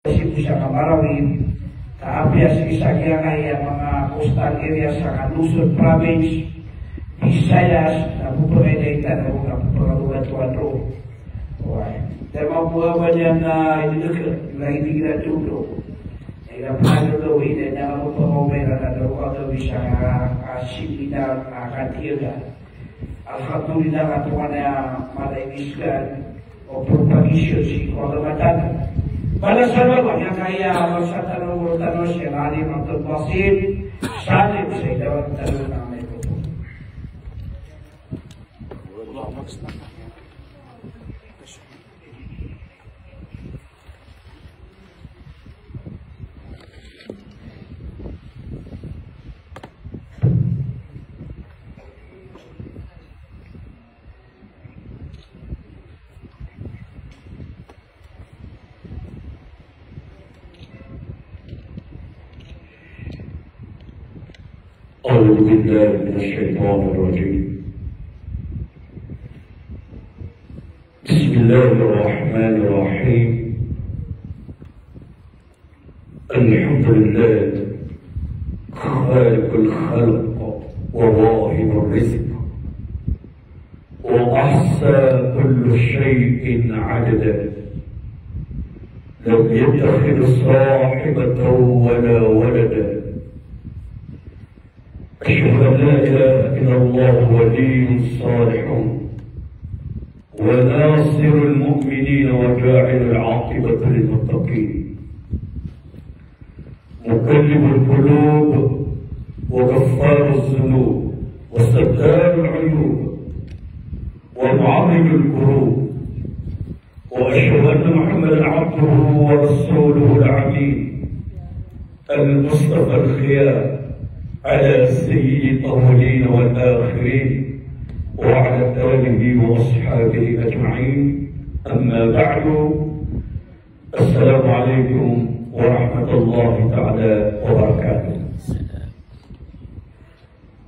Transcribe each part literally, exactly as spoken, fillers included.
Sii ko sangkai a Marawi, ka apiya sii sa giyangkaya manga coastal area sangkai a Luzon province, Visayas, na pphangaidaita na pphangalowato a toro. Oway. Dn mambo a ba niyan na inidk, na inidk iran dodo. Na iran pn dodo, ina niyan a pphangomay iran a dodo ka gawii sangkai a, a, seminar a katiyaga. Alhamdulillah, ka tonganay a mala i misgan o propagation sii ko agama tano. Balasan o Allah, giyangkaya a masa tano, guro tano, Sheikh Alim Abdul Basit Salim, sa idawat tano na may grupo. أعوذ بالله من الشيطان الرجيم. بسم الله الرحمن الرحيم. الحمد لله خالق الخلق وواهب الرزق وأحصى كل شيء عددا. لم يتخذ صاحبة ولا ولدا. أشهد أن لا إله إلا الله ولي الصالحون وناصر المؤمنين وجاعل العاقبة للمتقين. مقلب القلوب وغفار الذنوب وستار العيوب ومعرج الكروب. وأشهد أن محمدا عبده ورسوله العمين المصطفى الخيار على سيد الأولين والآخرين وعلى آله وأصحابه أجمعين. أما بعد، السلام عليكم ورحمة الله تعالى وبركاته.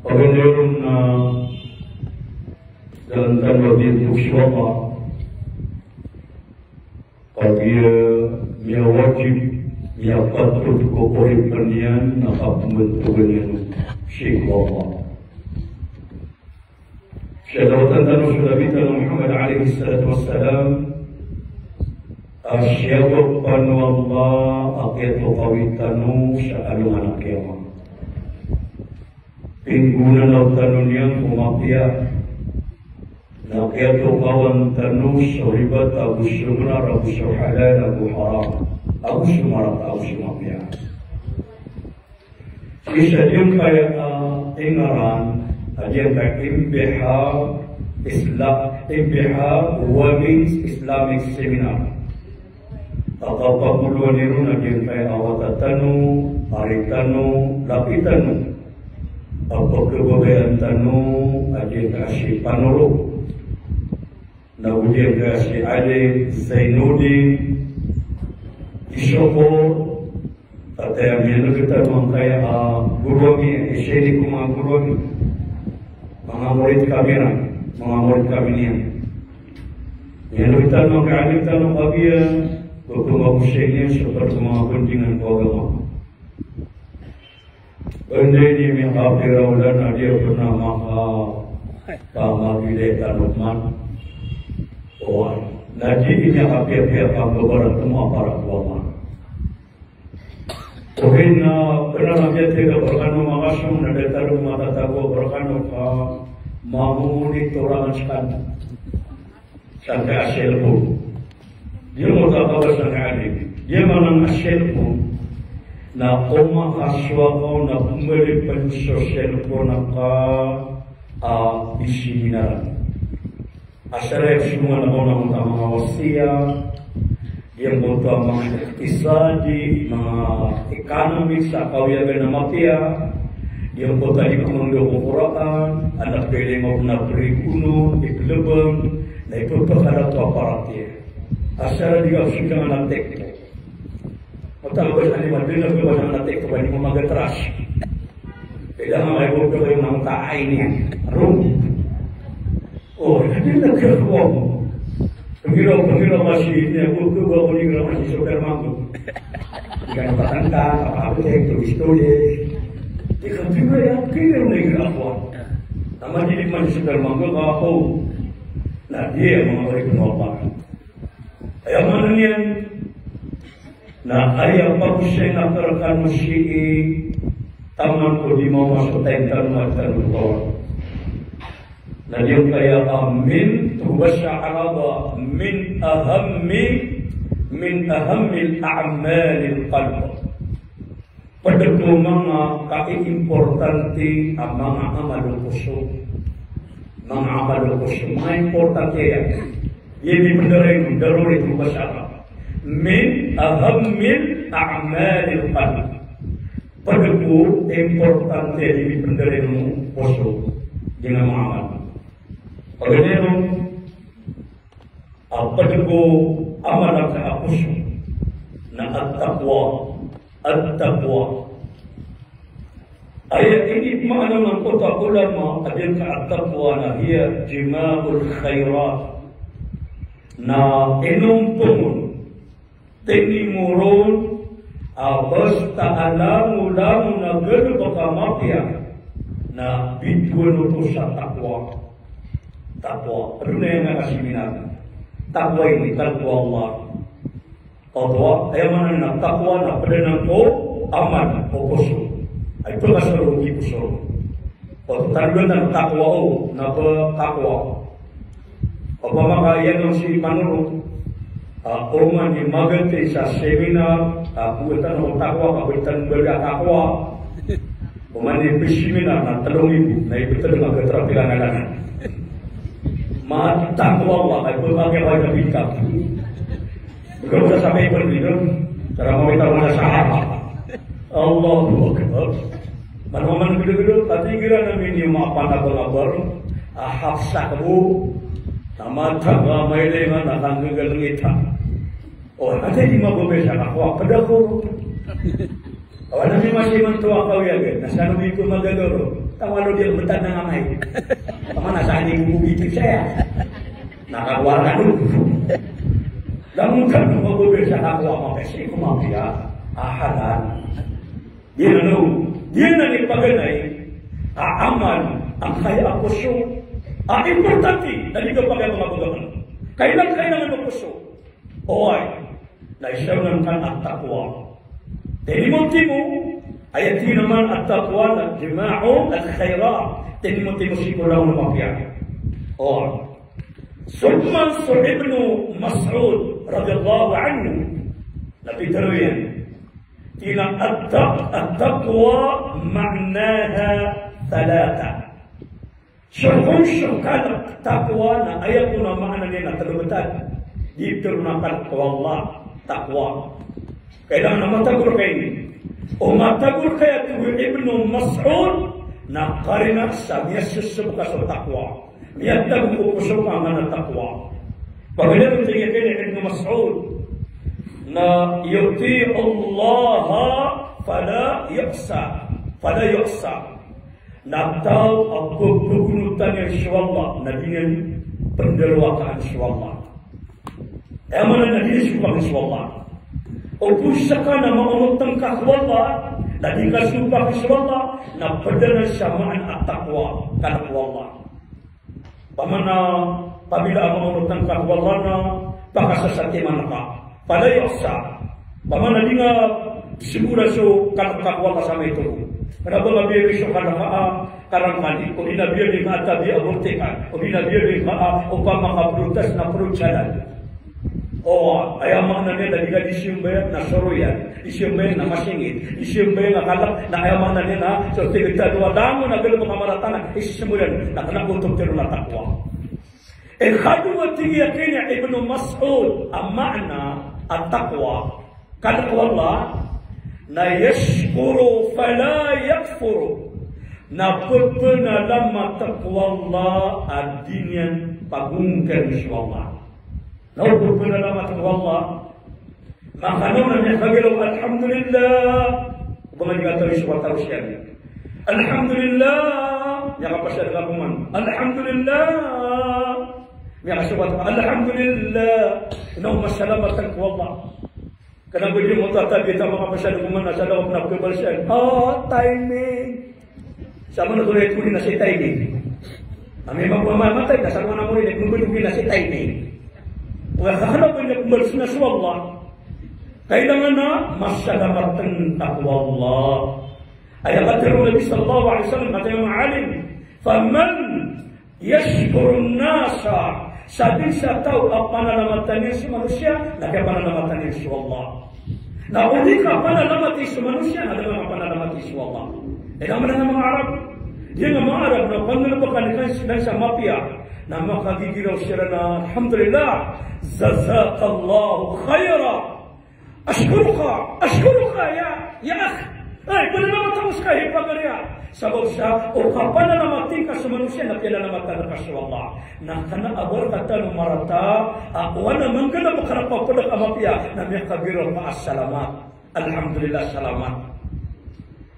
Paganay ron na da tano a biyantog so Allah, kagiya miyawajib, miyapatot ko oripn iyan na kapmbantogan iyan sii ko Allah. Salawatan tano so Nabi tano Muhammad alayhis salatu wassalam, a siyabap o Allah a kiyatokawi tano sa alongan a qiyamah. Pinggonanaw tano niyan ko mapiya, na kiyatokawan tano so ribat ago so bnar ago so halal ago haram ago so marata ago so mapiya. Isa giyangkaya a ingaran a giyangkaya Imbihar Isla-, Imbihar Women's Islamic Seminar. A kapagoloan iron a giyangkaya a wata tano, ari tano, laki tano a pkhababayaan tano a giyangkaya si Panoro. Na go giyangkaya si Ali Zainuddin Isoko, kataya miyaneg tano angkaya a goro ami, isa ini ko manga goro ami. Manga morit kami ran, manga morit kami niyan. Miyaneg tano angkaya alim tano kagiya, go pmagosay niyan so pd ko manga bandingan ko agama. Anda ini miyakapira olan a di a pernah maka pamagilay tano man. Oway. Na di ini a kapiyapiya pambabarat mo a para ko aman. Oway na pernah na miyatiga a rkano makasong na da tano matatago a rkano ka mamonitor a skano. Sangkaya a cellphone. Giyoto a kaba sangkaya a di. Giya maana a cellphone na o makasowa ka on na pmbali pn so cellphone ka a, a, di seminar. Asar a ipsongan ka on a manga wasiya, giyangkoto a manga iktisadi, manga economics a kawiyagan a mapiya, giyangkoto a di pmangndao ko Qur'an, a na piling o na prigono, iklbang, na ipphakalato a paratiyaya. Asar a di ka psongan a TikTok. Oto a ba sa di ma di na ba sa na TikTok, ba di mamagatras. Pila nga kayo ko kayo nang taay niyan. Aro. O, di na kaya ko. Pangiraw, pangiraw ka si, niyan ko, ko ba ko ni kaya ka si Super Mango. Kano patangka, kapateng, to istorya. Di ka piwaya, kaya na igra ako. Na madidik man sa mangga ka ako. Na di aya manga oripn o Allah. Aya maana niyan, na aya pagosay na karkano sii, taman ko di mamaso tayo tano, tano ko. Na giyangkaya a min, to ba sa Arab a min ahammi, min ahammil a'malil qalb. Pd ko manga kaiimportante a manga amal o poso. Manga amal o poso. Manga importante aya. Aya mipndaray, daruri, to ba sa Arab. Min ahammil a'malil qalb. Pd ko importante a mipndaray o poso. Giyangkaya manga amal. Paganay ron, a pd ko amal angkai a poso na at-taqwa. At-taqwa. Aya inipmaana o manga ulama a giyangkaya at-taqwa na hiya jima'ul khairat. Na inompong on, tinimo ron, a basta a langolangon a galbk a mapiya, na bitowan oto sa taqwa. Taqwa. Adn a aya nga kasiminar. Taqwa ini, taqwa Allah. Taqwa, aya maana na taqwa na pd anan ko amal o poso. Ay pkasaro ki poso. O tandaan na taqwa o, na ba taqwa. Opama ka iyan si Manoro, a, oman i magatay sa seminar, a, buwatan o taqwa, ka buwatan bali a taqwa. Oman i seminar na tlo nggibo, na ibt a magatay a pilangalan. Mataqwa Allah, ay pmakakiya ka sa bintang. Bgay ko sa sabay ko dito, sa mga tao na sa harap. Allahu Akbar. Manoman gdgdg, pati gira na mini mapan a balabar, a hapsa kabo, na mata ka mailingan a kanggagal ngita. O, ati di mababay sa kakuwa, pd ako. Awan ami masi man to akaw ya, na sa nung ito magaloro. Tawa lo di ang betad na ngamay. Tama na sa ani mo bubiti saya. Nakakuha ka doon. Langon ka doon, mababay sa kakuha, mapesi ko mapiya. Ahalan. Di na no. Di na ni paganay. A amal, angkaya a poso. A importante, na di ka pagay mga pagkakan. Kailan, kailangan o poso. Oway, na isa nan kan at-taqwa. Tinimo-timo, aya tig iyan man at-taqwa na jima'ul khairat. Tinimo-timo sii ko langon a mapiya. Oway. Summan so Ibnu Mas'ud radiyallahu anhu, na pitharo iyan. Tig iyan a at-taq-, at-taqwa ma'naha thalatha. So kon so kalk taqwa na aya kon a maana niyan na tlo betad. Di tlo na kalk ko Allah, taqwa. Kailangan na matagor ka ini. O matagor ka aya tig o Ibnu Mas'ud na karina sa miyasosog ka so taqwa. Miyatagor ko poso ka angkanan a taqwa. Pagilay tig iyan a Ibnu Mas'ud na yuti'ullaha fala yu'sa, fala yu'sa. Na taw a pphagoonotan iyan so Allah, na di niyan pndalowakaan so Allah. Aya maana na di niyan sopakin so Allah. O pn ska na maonot ngka ko Allah, na di ngka sopakin so Allah, na pd anan sa maana a taqwa, kalk ko Allah. Pamana, pabila a maonot ngka ko Allah na pakasasatiman ka. Fala yu'sa. Pamana di nga sigura so kalk ka ko Allah sa maito. Kna ba nga biyaloy so kalk ka a karangkali, odi na biyaloy nga a tabiya a bortikan, odi na biyaloy nga a opama ka prutas na prutsalan. O, aya maana niyan na di ka di simbayang na soroyan, di simbayang na masingit, di simbayang na kalk, na aya maana niyan na so tig tano a langon a galbk a marata na isisimbayang, na kna oto tlo na taqwa. Ikadowa tig iyan a Ibnu Mas'ud a maana a taqwa, kalk ko Allah, na yashkuru fala yakfuru, na pphanalamat ko Allah a di niyan pagongkari so Allah. Na o pphanalamat ko Allah, makano na miyakagalaw, alhamdulillah. O ba nga di katawi so kataw siyan. Alhamdulillah. Miyakapasad ka koman. Alhamdulillah. Miyakasokat ka. Alhamdulillah. Na o masalamatan ko Allah. Kena ba di mo tatabi ta makapasad ko mana sa daw na pebal siya. Oh, timing. Sa mana ko na ito na si timing. Ami mambo mamatay na sa mana mo rin, mambo na si timing. Wala ka na pwede kumbal sina so Allah. Kailangan na masalamat tentang Allah. Aya katharo o Nabi sallallahu alaihi wasallam, katharo o manga alim, "Faman yashkurun nasa," sadn sa taw a panalamatan iyan so manosiya, na kiyapanalamatan iyan so Allah. Na o di ka panalamati so manosiya, na da ka panalamati so Allah. Aya maana niyan manga Arab. Aya manga Arab na panggalbkan iyan sa mapiya, na makagigiraw siran a, "Alhamdulillah, jazakallahu khaira." Ashkuruka, ashkuruka ya, ya akh. Ay, panalamatan ko ska, hay pagari a. Sabap sa, o kapanalamati ngka so manosiya na piyanalamatan ka so Allah. Na kna a ba rktano marata a, o ana manggalbk rka ko pd a mapiya, na miyakagiraw ka a salamat. Alhamdulillah, salamat.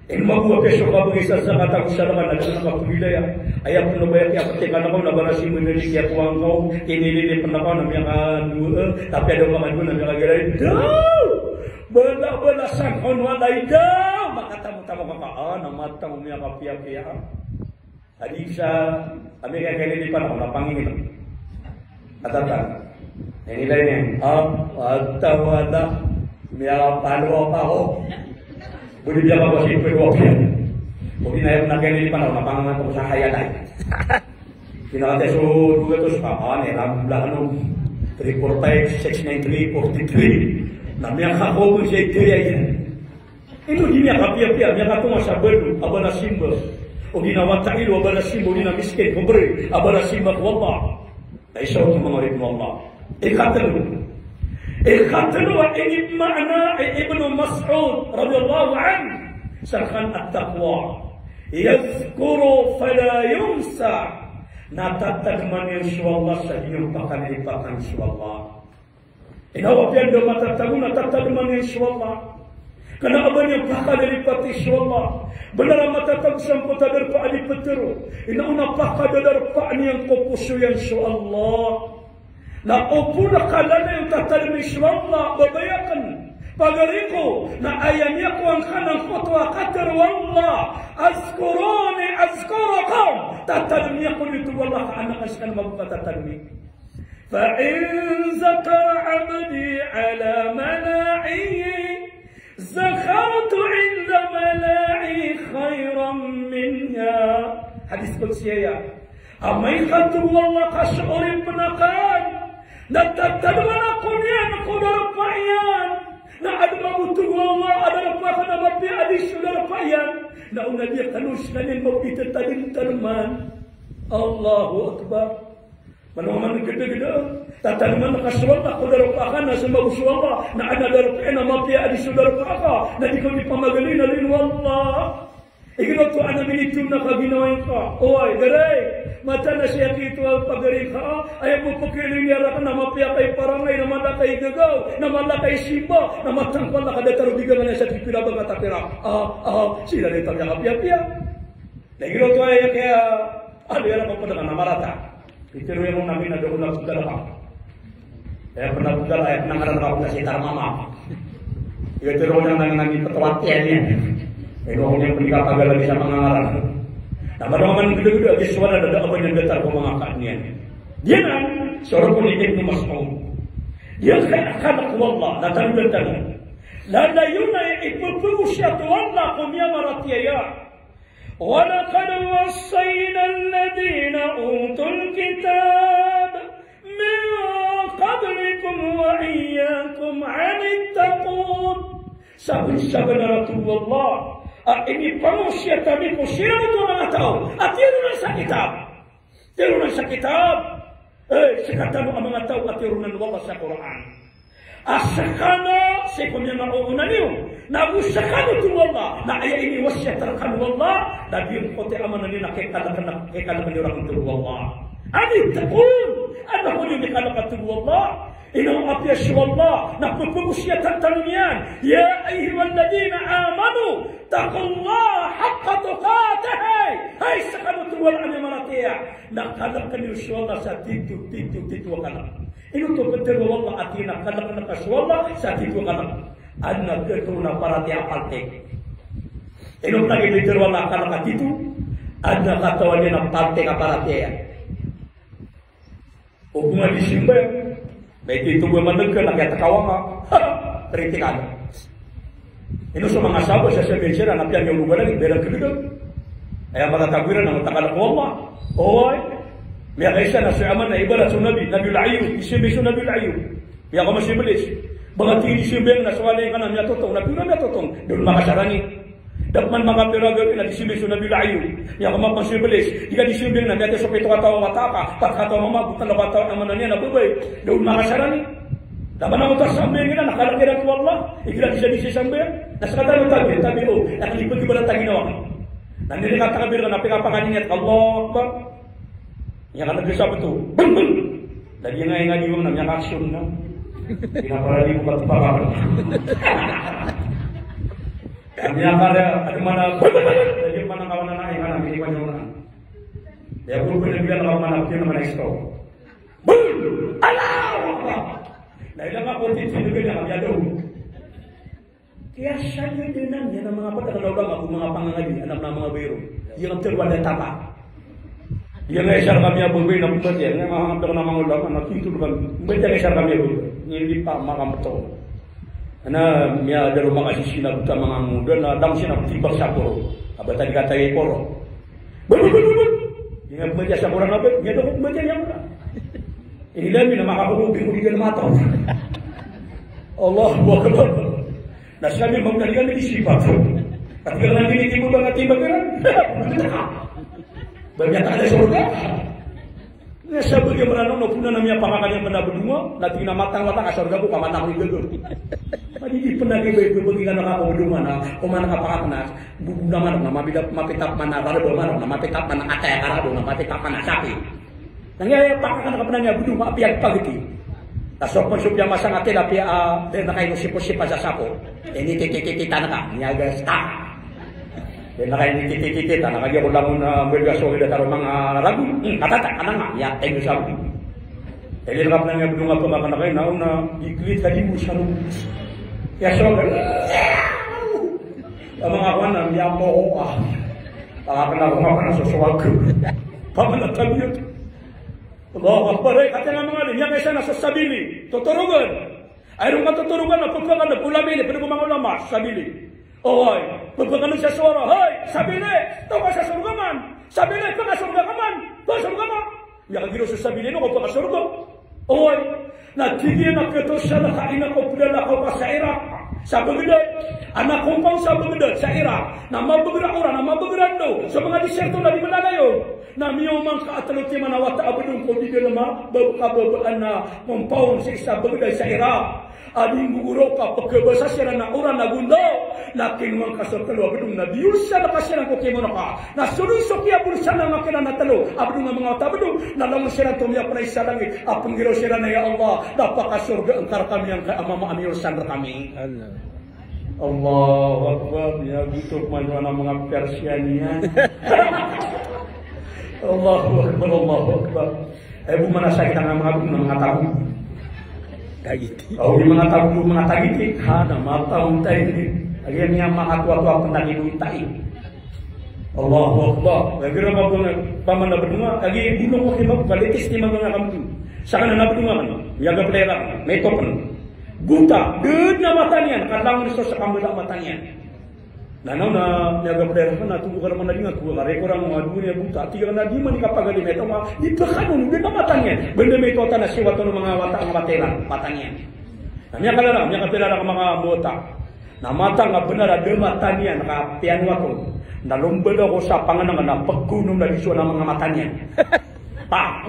Ino mambo a piya so kabgay sa zakat ago sadaka na da ka pagilaya. Aya pn o ba aya kiyaptikan ako na barasimba na di kiyakowa ngka, kinilili pn ako na miyakadowa, tapi a da makadowa na miyakagilaya. Daw! Bala, bala san kon walay daw! Makatamotamo ka ka, ah, na matamo miyakapiyapiya. Adi sa, ami kaya kaya di pa na, na pangingil. Atata. Ini lain yan. Ah, atawala. Miya palo apa ho. Budi biya ka ba si pwede wapyan. Budi na yan na kaya di pa na, na pangangan ko sa hayalay. Kinakatay so, duga to sa kapan, eh, ram, bla, ano, three four five, six nine three, forty three. Na miya kako ko siya itiri ay. Ino di miyakapiyapiya, miyakatonga sa balo a ba na simba. O di na wata ilo a ba na simba, o di na miskin, pobre, a ba na simba ko Allah. Na isa oto manga oripn o Allah. Ikatlo. Ikatlo a inipmaana i Ibnu Mas'ud radiyallahu anhu. Sa kan at-taqwa. Yadhkuru fala yunsa. Na tatadman iyan so Allah sa di niyan pakalilipakan so Allah. Ino apiya anda matatago na tatadman iyan so Allah. Kna a ba niyan pakalilipati so Allah. Bnar a matatago sa mpt a darpa a di ptero. Ino na pakadadarpa niyan ko poso iyan so Allah. Na opama ka lalayon tatadmi so Allah, babay akn, pagari ko, na aya niyan ko angkanan ko to a katharo o Allah. Azkuruni azkurkum. Tatadmi ako niyo o Allah ka an akn skano mambo katatadmi. Fa in zakara abdi ala mala'ihi, zakartu inda mala'ihi khairan minha. Hadis qudsi aya. Amay ka tharo o Allah ka so oripn akn na tatadman ako niyan ko darpa iyan. Na adn mambo tharo o Allah a darpa akn a mapiya a di so darpa iyan. Na o na di akn o skaniyan mambo itatadman. Allahu Akbar. Manoman gdgd. Tatadman ka so Allah ko darpa ka na so mambo so Allah. Na adn a darpa iyan a mapiya a di so darpa ka. Na di ka di pamagali na lin o Allah. Igira oto a na minitong na ka ginawa ngka. Oway, garay. Mataan a siyakito a pagari ka. Aya bo pkhailay niyan rakn na mapiya ka i parangay, na mala ka i gagaw, na mala ka i simba, na matangkal ka datar o di gangan sa pira ba ngka tapira. Ah, ah, sila di taw miyakapiyapiya. Na igira oto aya kiya, ano iyan a kapd a marata. Pitharo iyan on a ami na da ko na pagdala ka. Aya pn a pagdala, aya pn a ngaran ka pn a si Tarmama. Aya tharo iyan on a ami na ptawat iyan iyan. Aya ko niyan pn di kapagala di sa manga ngaran. Na manoman gdgd a giya so Allah na da a ba niyan datar ko manga ka niyan. Giyanan so rk o Ibnu Mas'ud. Giya kaya kalk o Allah, na tanodan tano. Lalayon a ipphagosiyat o Allah ko miyamaratiyaya. Walaqad wassayna alladhina utul kitaba min qablikum wa iyyakum anittaqun. Sabnsabnar a tharo o Allah a inipangosiyat ami ko siran oto a manga taw a tiyaronan sa kitab. Tiyaronan sa kitab. Eh, skatano a manga taw a tiyaronan o Allah sa Qur'an. A skano sii ko miyamaoona niyo, na go skano, tharo o Allah, na aya iniwasiyat rkano o Allah, na giyangkoto a maana niyan na kiyakalkn, kiyakalkn iyo rakn, tharo o Allah. Anittaqun, adn a kon iyo kiyakalkn, tharo o Allah. Ino apiya so Allah na pphagosiyatan tano niyan. Ya ayyuhalladhina amanu, ittaqullaha haqqa tuqatih. Hay skano, tharo o Allah, a miyamaratiyaya, na kalkn iyo so Allah sa tito, tito, tito a kalk. Ino oto pitharo o Allah a tig iyan a kalkn ka so Allah sa tito a kalk? Adn a katoon a paratiyaya a paltek. Ino tagi pitharo a akal ka tito, adn a katawan iyan a paltek a paratiyaya. O bo nga di simba, na ito bo a maneg ka na kiyatakawa nga. Ha! Kritikal. Ino so manga sahabat sa sabi siran na piyanggaw o ba lagi, ba iran keledag. Aya matatago iran na matakal ko Allah. Oway. Miyakaisa na so aman na ibarat so Nabi, Nabi Ayub, di simba so Nabi Ayub. Miyakaoma so Iblis. Ba nga tig iyan di simba na so walay ka na miyatotong, na pira miyatotong. Da on makasarani. Da pman makapira gawii na di simba so Nabi Ayub. Miyakaoma pman so Iblis. Di ka di simba na miyatay so pito kataw a wata ka, pat kataw a mama, botan a kataw a mama niyan a babay. Da on makasarani. Da pman a wata sambayang iran, na kalek iran ko Allah. Igira di siran di sambayang. Na sekatano tabi, tabi o. Aya kanipagibarat a ginawa. Na niyan katakbir na pikapakaniniya, Allahu Akbar. Miyakaneges a beto. Beng, beng! Lagid a inged iyan na miyakaaksyon na. Pinaparali ko katipakar. Miyakara, adn man a, beng, beng, beng! Lagid man a kawanan a inged na miniwan iyan na. Aya ko pwede bilang kawanan a piyan na isto. Beng! Allahu Akbar! Na ilay ka ko titindegen iyan na miyadaw. Kiyasagad iyan a manga pd a ulama ko manga pangangadi, anan a manga bayro. Iyan a tero a da tapa. Iyan a isa rkami a babay na pmbatiya, iyan a manga pd a manga ulama na tintod kami. Mbatiya a isa rkami a babay. Iyan di pa makameto. Ana miyadalo makasisi na bta manga moda na dam sii na tibak sa koro. A bata di kataya i koro. Iyan a pmbatiya sa Qur'an a ba, iyan a da ko pmbatiya sa Qur'an. Ini lagi na makakokopi ko di ka na mataw. Allahu Akbar. Na sabi, mabnalikan di sipat. Tapi kalau nanti ini timbul bangat timbang kan? Banyak tak ada surga. Na sabi iyan a Mranaw na pn a miyapakakan iyan pn a bedonga, na tig iyan a matang, matang a sorga ko ka matang ko i gaga. Adi di pn a di ba iyan a pn a miyapakakan iyan pn a bedonga na, ko man ka pakakna, bedonga man na mapita, mapita pman a raraba man na mapita pman a kataya a karabo na mapita pman a sapi. Na aya pakakan ka pn a bedonga a piyagpagiti. Na so pn so piyamasa nga tilapia a, di na kaino sipsipa sa sapo. Ini tititititan ka, miyagasta. Di na kaino tititititan ka, kagiya ko langon a, mbaga so ida taro manga ragon. Hmm, katata, kananga, miyatay sa ragon. Di na ka pn a bedonga a pakakan ka, na ona, iklit ka di mo sa ragon. Iya so, a manga kowan na miyamoko ka. Pakakan ko manga kowan na so sowag. Pamanatag iyan. Allahu Akbar, ay, kataya a manga alim, miyakaisa na so sabili, totorogan. Ay, ron ka totorogan na pphakandg, ulama ini, pd ko manga ulama, sabili. Oway, pphakandg sa sowara, hay, sabili, taw ka sa sorga man. Sabili, pkasorga ka man. Pkasorga ka man. Miyakagiraw so sabili, no, ko pkasorga. Oway. Na tig iyan a katosan ka ina ko plalakaw ka sa Iraq. Sa Baghdad. Anak ko paw sa Baghdad, sa Iraq. Na mabagr a oran, na mabagr a ndo. So manga disyerto na di malalayo. Na miyaoma ngka a tlo timan a wata a bdong ko di dalm a bab ka babaan a compound sa isa Baghdad sa Iraq. A di nggogoraw ka pkhabasa siran a oran a gondaw. Na kinowa ngka so tlo a bdong na biyolsan ka siran ko kimono ka. Na so dn so kiyabolsan a manga kiran a tlo a bdong a manga wata a bdong. Na langon siran to miyapnay sa langit a pnggiraw siran a ya Allah, da pakasorga ngka rkami angkaya a mama a miyolsan rkami. Allah. Allahu Akbar, miyagoto pman so anak a manga Persia niyan. Allahu Akbar, Allahu Akbar. Ay, bo man a sakit a manga, manga tago. Tagiti. Aw, di manga tago, manga tagiti. Ha, na mataw tayo ni. Agi niyan manga tuwa-tuwa pn tagiti. Allahu Akbar. Lagi rama pn, paman a bedonga, agi bolong ko kima, kalitis ni manga kamti. Sakan a bedonga kan, miyaga plera, may topen. Gota, da dn a mata niyan, ka langon so sa kambala a mata niyan. Na, na, na, miyaga plera kan, na togo ka rama na di nga, togo ka reko rama, nga doon niya gota, tig iyan a di man i kapagali, may togo, di pkano, da dn a mata niyan. Benda may tota na siwat o manga wata, manga wata iran, mata niyan. Na miyakalara, miyakapilara ka manga bota. Na matang a bnar a da mata niyan ka piyanowato. Na lombal ako sa pangnngkn na pkhonom na di so na manga mata niyan. Pa.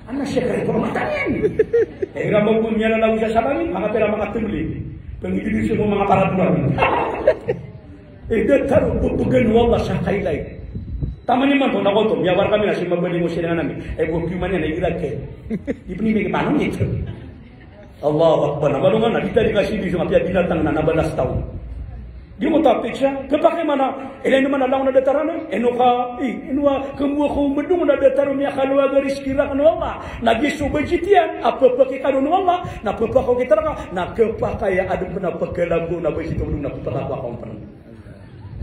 Ana siya ka rito mata niyan. Igira mo ko niyan na lawi sa sabangin, manga pira manga tumli. Pangidili so manga paraburan. Ida taro ko pgan o Allah sa kailay. Taman imanto na koto, miyawar kami na si mabali mo siringan ami. Ay, bo piman iyan na igira ke. Ipni mi kipanon ito. Allahu Akbar. Na malongan na, di tadi kasi di so nga piya binatang na nabalas taw. Di mo tapik sa, kepakay mana, ilay naman a langon a datar anan, ino ka, i, ino a, kembo ako medong na datar o miyakalowa a rizki rakn o Allah. Na giya so budget iyan a pepakay ka ron o Allah, na pepakay ka ron o Allah, na kepakay a adn pen a pekelambo na budget o medong na pepakay ka ron pen.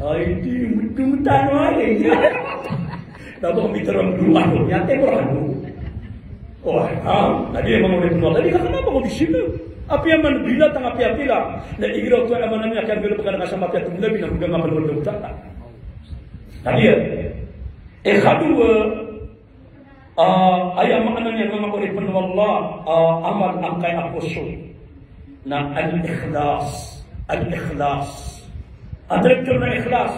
Ay, di medong tano ari. Na ba ko bitaram dowa ko, miyatay ko rado. Oh, ha? Na di manga oripn o Allah, di ka kena ba ko di sino. Apiya man binatang, apiya pila. Na igira oto a maana niyan, kaya gelo baka na kasama apiya tong Nabi na baka nga panood ng utang. Na di yan. Ikadowa, ah, aya maana niyan, manga oripn o Allah, ah, amal angkai a poso. Na al-ikhlas. Al-ikhlas. Antaa i tharo na ikhlas?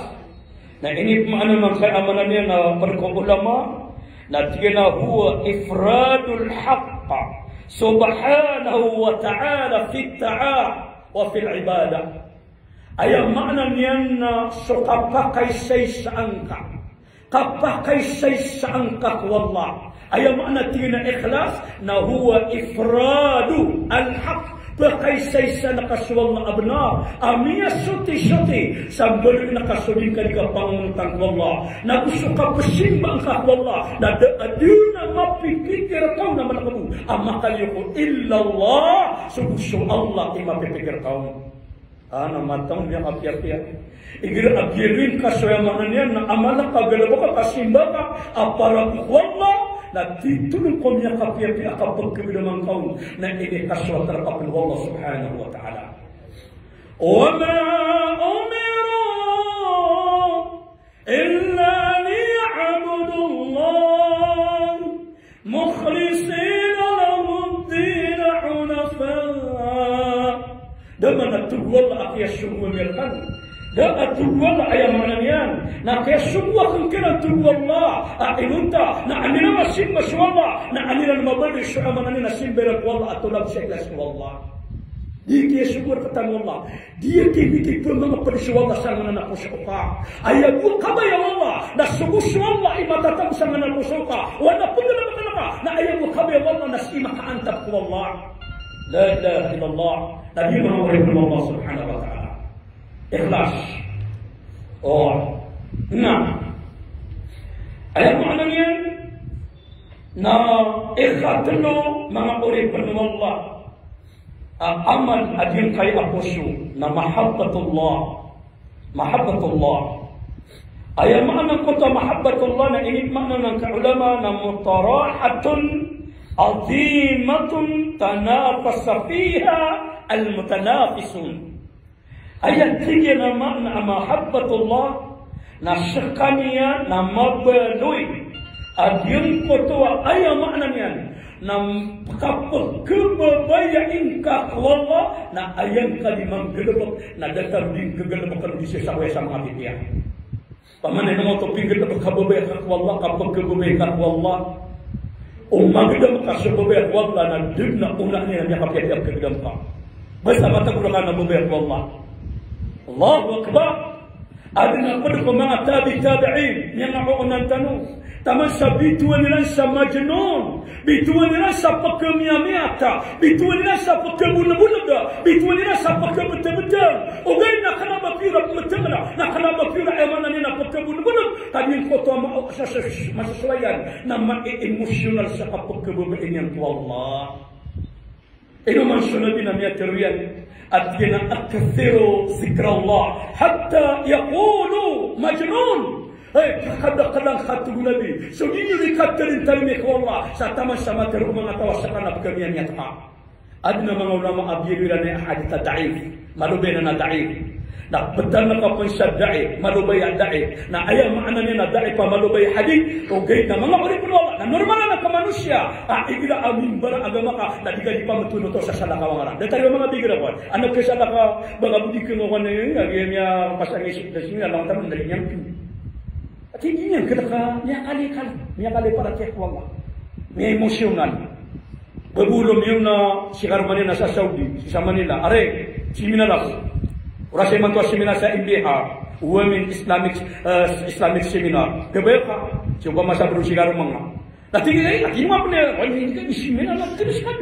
Na ini pman a manga, aya maana niyan na pd ko ulama, na tig iyan a huwa ifradul haqq subhanahu wa ta'ala fit ta'a wa fil ibadah. Aya maana niyan na so kapakaisaisaan ka. Kapakaisaisaan ka ko Allah. Aya maana tig iyan a ikhlas, na huwa ifradul haqq. Pekaisaisaan ka so Allah a bnar, a miyasotisoti, sa mbaloy angka so di ngka di kapangonotang ko Allah. Na go so kapesimbaa ngka ko Allah, na da a dn a mapipikir ka on a malakaw a makaliyo ko illallah, so go so Allah i mapipikir ka on. Ana matang miyakapiyapiya. Igira a giyaloy ngka so aya maana niyan na amal ka, galbk ka, kasimba ka a para ko Allah, na titho ko miyakapiyapiya a kapagkabida man ka on, na ini kasoat rka pn o Allah subhanahu wa ta'ala. Wa ma umiru illa liya'budullaha mukhlisina lahud-dina hunafa. Da man a tig o Allah a kiyasogo ami rkano. Da a tig o Allah, aya maana niyan na kiyasogo akn kiran, tig o Allah, a inonta na an iran masimba so Allah, na an iran mabaloy so, aya maana niyan na simba iran ko Allah a tolad sa ikhlas ko Allah. Di kiyasogo rktano o Allah. Di ki, di ki pemangapd so Allah sa nganan a poso ka. Aya bo kabaya o Allah, na so bo so Allah i matatago sa nganan a poso ka. Oway na pegalabakan ka, na aya bo kabaya o Allah na sii makaantab ko Allah. La ilaha illallah. Na di manga oripn o Allah subhanahu wa ta'ala. Ikhlas. Oh. Na aya maana niyan na ikatlo, manga oripn o Allah. A, amal a giyangkai a poso na mahabbatullah. Mahabbatullah. Aya maana angkoto a mahabbatullah na ini maana angkai a ulama na mutarahatun azimatun tanafasa fiha al-mutanafisun. Aya tig iyan a maana a mahabbatullah na skaniyan na mabaloy a giyangkoto a, aya maana niyan na kapagkababayai ngka ko Allah, na aya ngka di manggalbk na datar di ngka galbk a di sii sa, oway, sa manga pipiya. Pamana ino oto pinggalbk a kababaya ka ko Allah, kapagkababaya ka ko Allah. O magdam ka so babaya ko Allah na dn a ona niyan a miyakapiyapiya a pagdam ka. Basta matag o rka na babaya ko Allah. Allahu Akbar. Adn a pd ko manga tabi tabi'in, miyangaoona tano. Taman sa bitowan iran sa Majnun. Bitowan iran sa pkhamiyamiyat, bitowan iran sa pkhabolbolg, bitowan iran sa pkhabtbtng. Ogaid na kna ba piyo ra pmbtng, na kna ba piyo ra, aya maana niyan na pkhabolbolg. Ka giyangkoto a ma-, sa, sa, masasawayan na ma-emotional sa kapkhababayai niyan ko Allah. Ino man so Nabi na miyatharo iyan, a tig iyan a, "Akthiru dhikrallah hatta yaqulu majnun." Hay, kakadakadang, ka tig o Nabi, so di niyo di katharo i tharomi ko Allah, sa taman sa matharo o manga taw a skaniyan na pkhamiyamiyat ka. Adn a manga ulama a biyaloy iran a hadith a da'if, malobay anan a da'if. Na ptharoon ka pn sa da'if, malobay a da'if. Na aya maana niyan na da'if a malobay a hadith, ogaid na manga oripn o Allah, na normal anan ka manosiya a igira a mimbara agama ka, na di ka di pamtoon oto sa salakaw a ngaran. Datar i ba manga bigira ko, ano ka salakaw, ba ka bo di ka ngawan, eh, agi miyapasang i seminar, langon tano na di niyan. Ati di niyan kna ka miyakali-kali, miyakali para tiyak ko Allah. Miya-emotional. Ba bo ron miyaona si karoma niyan na sa Saudi, sa Manila. Are, seminar ako. Oras imanto a seminar sa M B A, Women Islamic, eh, Islamic Seminar. Kabaya ka, so ba masa bro si karoma nga. Na tig iyan, ati nga pn, wani, isi mina na terus kan.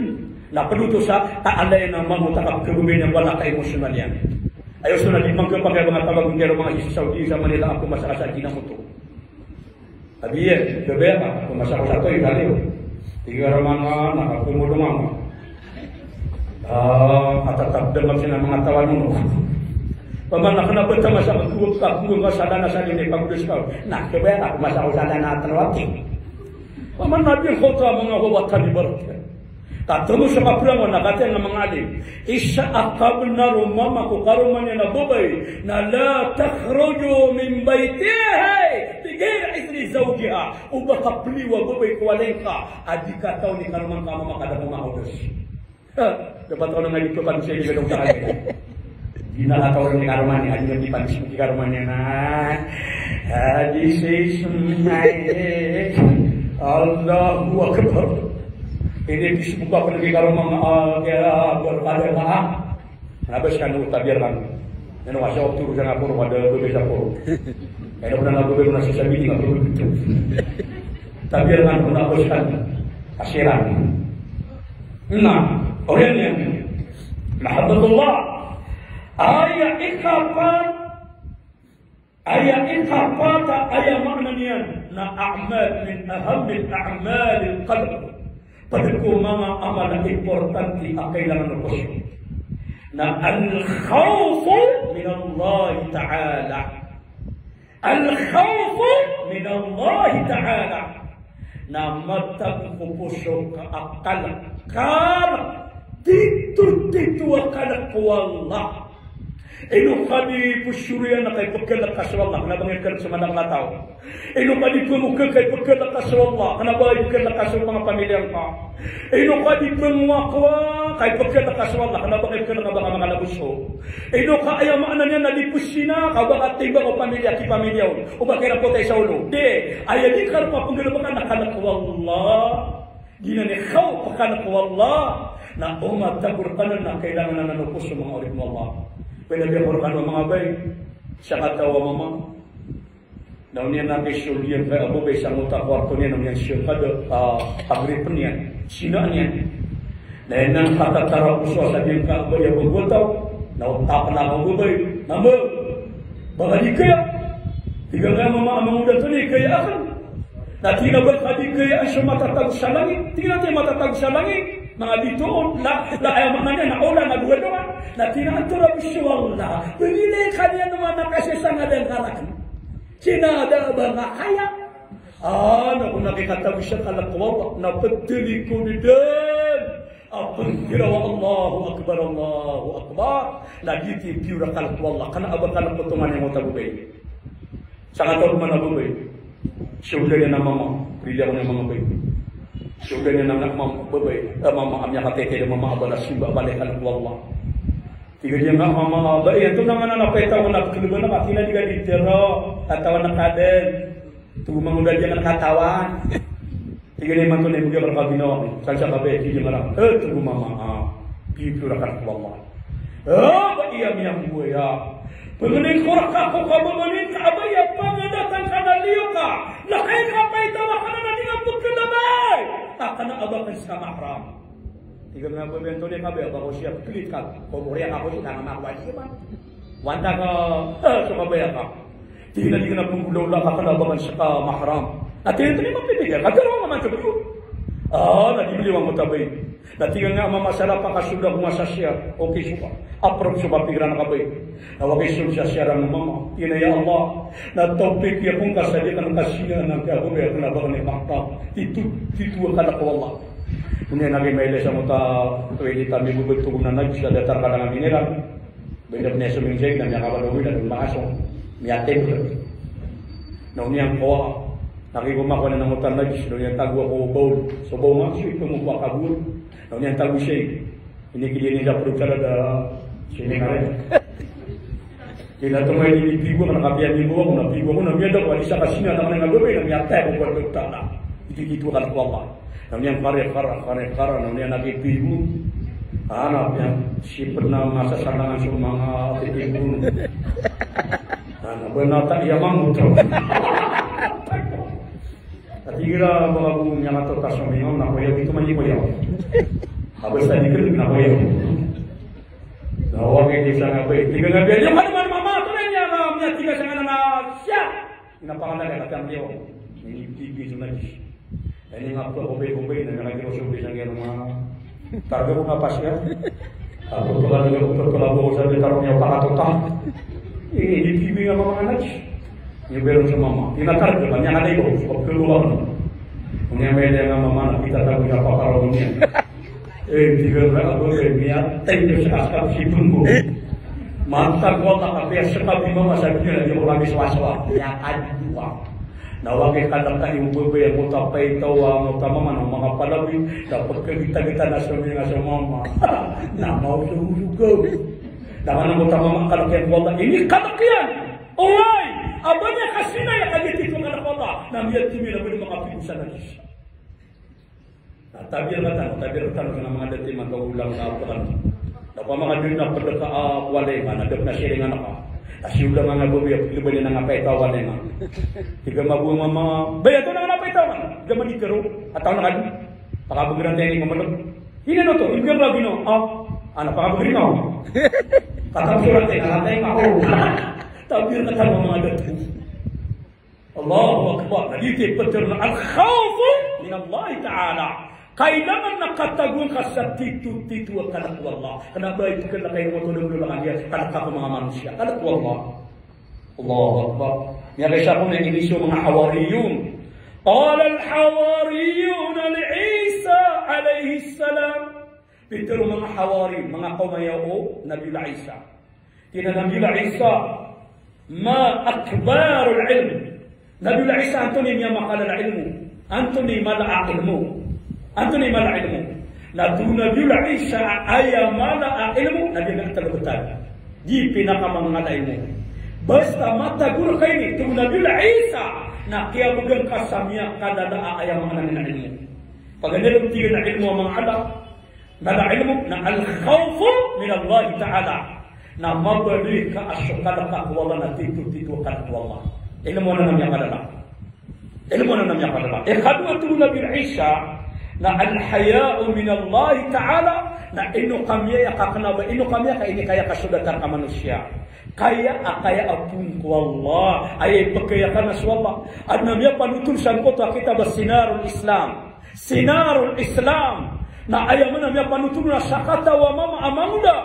Na pd oto sa, ta alay na mamoto a kapkhababayai niyan ko Allah, ka-emotional iyan. Ayo so na di mangkapakay a manga tawagon kay ro manga sii sa Saudi, sa Manila, ako masa ka sa China moto. Abi iya, gabay ka, ako masa ko sa toy, kaliyo. Tig a ro manga anak, ako mo do mama. Ah, matatab da manga sii na manga tawagon. Paman na kena ba ta masa ka kuwag ka, kuwag ka sa dana sa dini, pagodos ka. Na, gabay ka, ako masa ko sa dana a telo a ti. Paman na di ko ta manga wawatan ibarat. Ka tomo sa kaperangan na katii nga manga alim. Isa a kabenar o mama ko karoma niyan a babay na la takhruju min baytiha bi ghayri idhni zawjiha. O ba kapliyo a babay ko walay ngka a di kataw i karoma ngka a mama ka da ko makaodos. Ha, dapat ko na nga di ko pag-isip, di ka daw tayo. Di na kataw i karoma niyan, di na di pag-isip i karoma niyan na. Ah, this is my, Allahu Akbar. Ini di sebuah pergi kalau mama, ah, kaya, ah, berpada, ah. Kenapa sii kano tabiya kano? Ino ka sa waktu ko sa nga poro, pada ko sa poro. Ino ko na nga ko na sa sabi ni nga poro. Tabiya kano, kenapa sii kano? Kasiran. Na, oriyan iyan. Mahabbatullah. Aya ikapat, aya ikapat, aya maana niyan na a'mal min ahammil a'malil qalb. Pd ko manga amal a importante a kailangan o khusyu'. Na al-khawfu min Allah Ta'ala. Al-khawfu min Allah Ta'ala. Na matag ko poso ka a kalk, kalk, tito, tito a kalk ko Allah. Ino ka di posoriyan na kay pkhalk ka so Allah, kna ba ngka pkhalk so madakl a taw. Ino ka di pngokak kay pkhalk ka so Allah, kna ba ngka pkhalk so manga pamilya ngka. Ino ka di pngowakowa kay pkhalk ka so Allah, kna ba ngka pkhalk a ba ka makalaboso. Ino ka aya maana niyan na di pzina, ka ba ka timbang o pamilya, ki pamilya on. O ba ka ira potay sa olo. Di, aya di ka ro kapnggalbka na kalk o Allah. Giyanan i khawf, kalk o Allah. Na o matag rkano na kailangan anan o poso, manga oripn o Allah. Pwede ba rkano, manga babay, sa kataw a mama. Na oniyan na kisold iyan ka a babay sa ngoto a kwarto niyan, na oniyan siyon kada, ah, pagripn iyan, sinaan iyan. Na inan katatara poso a sa giyan ka a babay a ba gotaw, na o tapna ka o babay, na ba, ba ka di kaya? Tig a nga mama a mangoda tano i kaya akn. Na tig iyan a ba ka di kaya a so matatago sa langit? Tig iyan a matatago sa langit. Manga bitoon, la, la, aya maana niyan na ola na dowa-dowa. Na tig iyan a antonaa bo so Allah. Pangilay ka niyan o mama ka sii sa ngadan ka rakn. Sii na da a ba nga kaya. Ah, na ko na kikatawi sa kalk o Allah, na pthalikod dn a pnggiraw a Allahu Akbar, Allahu Akbar. Na giyoto i piyor a kalk o Allah. Kna a ba kalk o tonganay ngka a babay. Sangkataw man a babay. Siyold iyan a mama, piliya ko niyan manga babay. Siyold iyan a mama, babay, a mama, a miyakatitid a mama a ba na simba a ba na kalk o Allah. Tig iyan a mama, ba, aya tonganay na pay taw na pkhalban ka, tig iyan a di ka di tero, katawan ka dn. Togo mangoda di ka katawan. Tig iyan a imanto na imanto ka ginawa ko. San sa ka ba, tig iyan a, eh, togo mama, ah, pipiyor a kalk o Allah. Ah, ba iya miyamboya. Pangnin ko rka ko kababaloy ka a ba iya pangadatang ka na liyo ka. Na kay ka pay taw a ka na di nga pkhalabay. Ka kna a ba ka ska mahram. Tig iyan a ba imanto na ka ba, ba ko siya pkhalit ka. Ko moriya ka ko siya, tanga na ko ba siya ba. Wanta ka, eh, so ka ba iya ka. Tig iyan a di ka na pnggolawla ka kna a ba ka ska mahram. Na tig iyan a di mapipikir, ka tero nga man so bto. Ah, na di beliwan ko tabay. Na tig iyan a mama, sa lapa ka sold ako nga sa siyar. Okay, so ka. Approve so kapikiran ka, bay. Na waki sold sa siyar a mama. Tig iyan a, ya Allah. Na tawfik iyan ko ngka sa di ka ngka sinaan angkai a babay a kna a ba ka ni mahram. Tito, tito a kalk o Allah. Oniyan na ki mailay sa mota, toilet a miboboto ko na najis a datar ka da nga mineral. Benda pn iya so mingzay na miyakabaloy na dn makasong, miyatib. Na oniyan kowa, na kigoma ko na ngoto a najis, na oniyan tago ko bawl. So bawl nga, so ito mo kowa kabul. Na oniyan tago siya. Ini kiliyan niya puro tsara da, sini nga rin. Kina to may ini pigo, na kapiyan ni bawa ko, na pigo ko, na miyada ko, di sa kasina, na kanay nga gawin, na miyatay ko, kwa doktor na. Ito, ito, kalk o Allah. Na oniyan kare, kara, kare, kara, na oniyan nagipimo. Ana, piyan, siped na masasanangan so manga pipimo. Ana, ba nata iya mangoto. Ati gira ba nga bo miyangatotas so mingaw, na koyaw ito man i koyaw. Abas tadi ken, na koyaw. Na oway, di sangkaya, tig a ngka a biyai, di ka naman mama, tonaa i niyan a miyatiga sangkanan a siya. Ina pangalan iyan, kati a mliyo. Ini bibi so najis. Ini nga pagobay-gobay na, nga giro so bisa nga mama. Targa ko na pas ka. Ako to ka, ako to ka, ako sa tarong niya pakatotang. Ini bibi nga mama nga najis. Niya bero sa mama. Ina targa, niya ka na ito. Sa pagkaluwa mo. Niya may nga mama na kita targa niya pakaraw niya. Eh, di ba, ba, ba, ba, niya, tayo sa kaskas si Bungo. Mantag wata ka, kaya sa tabi mama, sabi niya, di ko lagi swaswa. Niya, aduwa. Na wagi ka na tayo, ba, ba, mo ta paitaw, mo ta mama, no, mga palabi, na pagkagita-gita na sa mga sa mama. Na, mau sa ulugaw. Na, mana mo ta mama, kalaki ang wata. Ini kalaki yan. Oway, abang niya kasi na ya, kaya tito ka na wata. Na, niya, timi na, pwede makapigo sa najis. Na, tabiya tano, tabiya tano na manga da ti manga olang na apokan. Na opama ka di na pd ka a walay nga, na da pn a siringan ka. Na siyoda nga nga babi a pd ba niyan a nga paitaw a walay nga. Tig a mama, baya to na nga paitaw nga. Tig a mama, di karo, ataw na kadi. Pakabgran tayo ni mamalog. Ino to, ino lagi no. Ah, ana pakabgri nga. Katapos oran tayo, na tayo nga. Oh. Tabiya tano manga da ti. Allahu Akbar. Na di ti ptharoon a al-khawfu min Allah Ta'ala. Kailangan na katagoan ka sa tito-tito a kalk o Allah. Kna ba i pkhalk a ino oto na bolakan iyan, kalk ko manga manosiya. Kalk o Allah. Allahu Akbar. Miyakaisa ko na ini so manga Hawariyun. Qala al-Hawariyuna li Isa alayhis salam. Pitharo o manga Hawari, manga kawman iyan o Nabiyullah Isa. Tig iyan a Nabiyullah Isa, ma akbarul ilm. Nabiyullah Isa, antonaa i miyamakalala a ilmo? Antonaa i mala a ilmo? Antonaa i mala a ilmo? Na tig o Nabiyullah Isa a aya mala a ilmo, na di na talo btad. Di pinakamamala a ilmo. Basta matagor ka ini, tig o Nabiyullah Isa, na kiyabgan ka sa miyakalala a aya maana niyan a ilmo. Paganay tig iyan a ilmo a manga ala, na da ilmo na al-khawfu min Allah Ta'ala. Na mabaloy ka a so kalk ko Allah na tito-tito a kalk o Allah. Ilmo anan a miyakalala. Ilmo anan a miyakalala. Ikadowa, tig o Nabi Isa, na al-haya'u min Allah Ta'ala, na ino ka miyaya ka kna ba, ino ka miyaya ka inikaya ka so datar a manosiya. Kaya a kaya a poon ko Allah, aya ipkaya ka na so Allah. Adn a miyapanothol sangkoto a kitab a Sinarul Islam. Sinarul Islam. Na aya maana a miyapanothol na sakataw a mama a mangoda.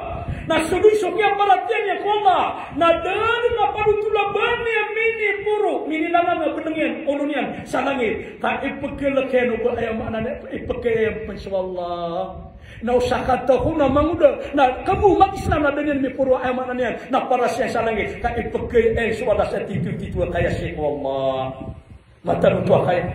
Na so dn so kiyaparatiyaya niyan ko Allah. Na da dn a panothol a ba niyan miniporo, minilangan a bnng iyan, olo niyan, sa langit. Ka ipkhalk iyan o ba aya maana niyan, ipkaya iyan pn so Allah. Na o sakataw ko na mangoda. Na kabo mag-Islam na da niyan miporo aya maana niyan. Na paras iyan sa langit. Ka ipkaya iyan so Allah sa tito-tito a kaya sii ko Allah. Mataan oto a kaya.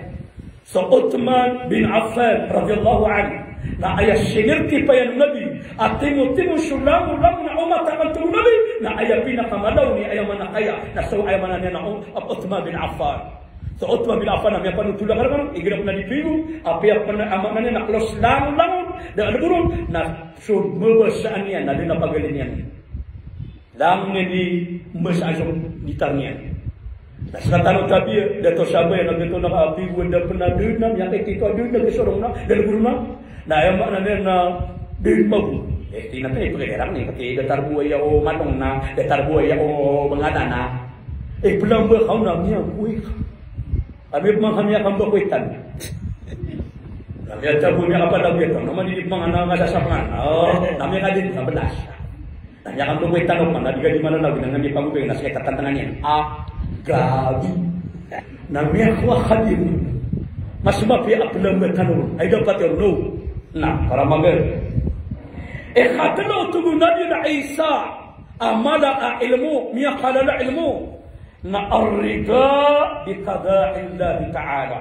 So Uthman bin Affan radiyallahu anhu, na aya sinertipayan o Nabi a timo-timo so langon-langon a omat a kanto o Nabi, na aya pinakamalaw niyan, aya maana kaya, na so aya maana niyan na U-, Uthman bin Affan. So Uthman bin Affan na miyapanothol a kalk anan, igira pn a di pigo, apiya pn a maana niyan na klos langon-langon, da a lboron, na so mabasa iyan, na da na pagalin iyan. Langon iyan di mbasa a so gitar niyan. Na ska tano tabiya, da to sabay, na giyoto na kapigo, da pn a dn a, miyakaitito a dn a, gisorong na, da lboron na. Na aya maana niyan na dn mago. Eh, tig iyan a, eh, pagaliran ni, pati datar bo aya o matong na, datar bo aya o bangana na. Eh, plamba ka on na miyagoy ka. Kami pman kami akan bakoy tan. Kami a tabo niyan kapalagoy tan. Na mani di pman anan ka sasapangan. Oh, kami ka dn ka blas. Na miyakamboboy tano pman, na di ka di malalaw, na miyakamboboy, na sakit a tantangan iyan. Ah, grabe. Na miyakowa ka di. Mas mapiya a plamba tano. Ay, dapat iyan, no. Na, para magal. Ikatlo, tig o Nabi na Isa, a mala a ilmo, miyakalala a ilmo. Na ar-rida bi qada'illahi ta'ala.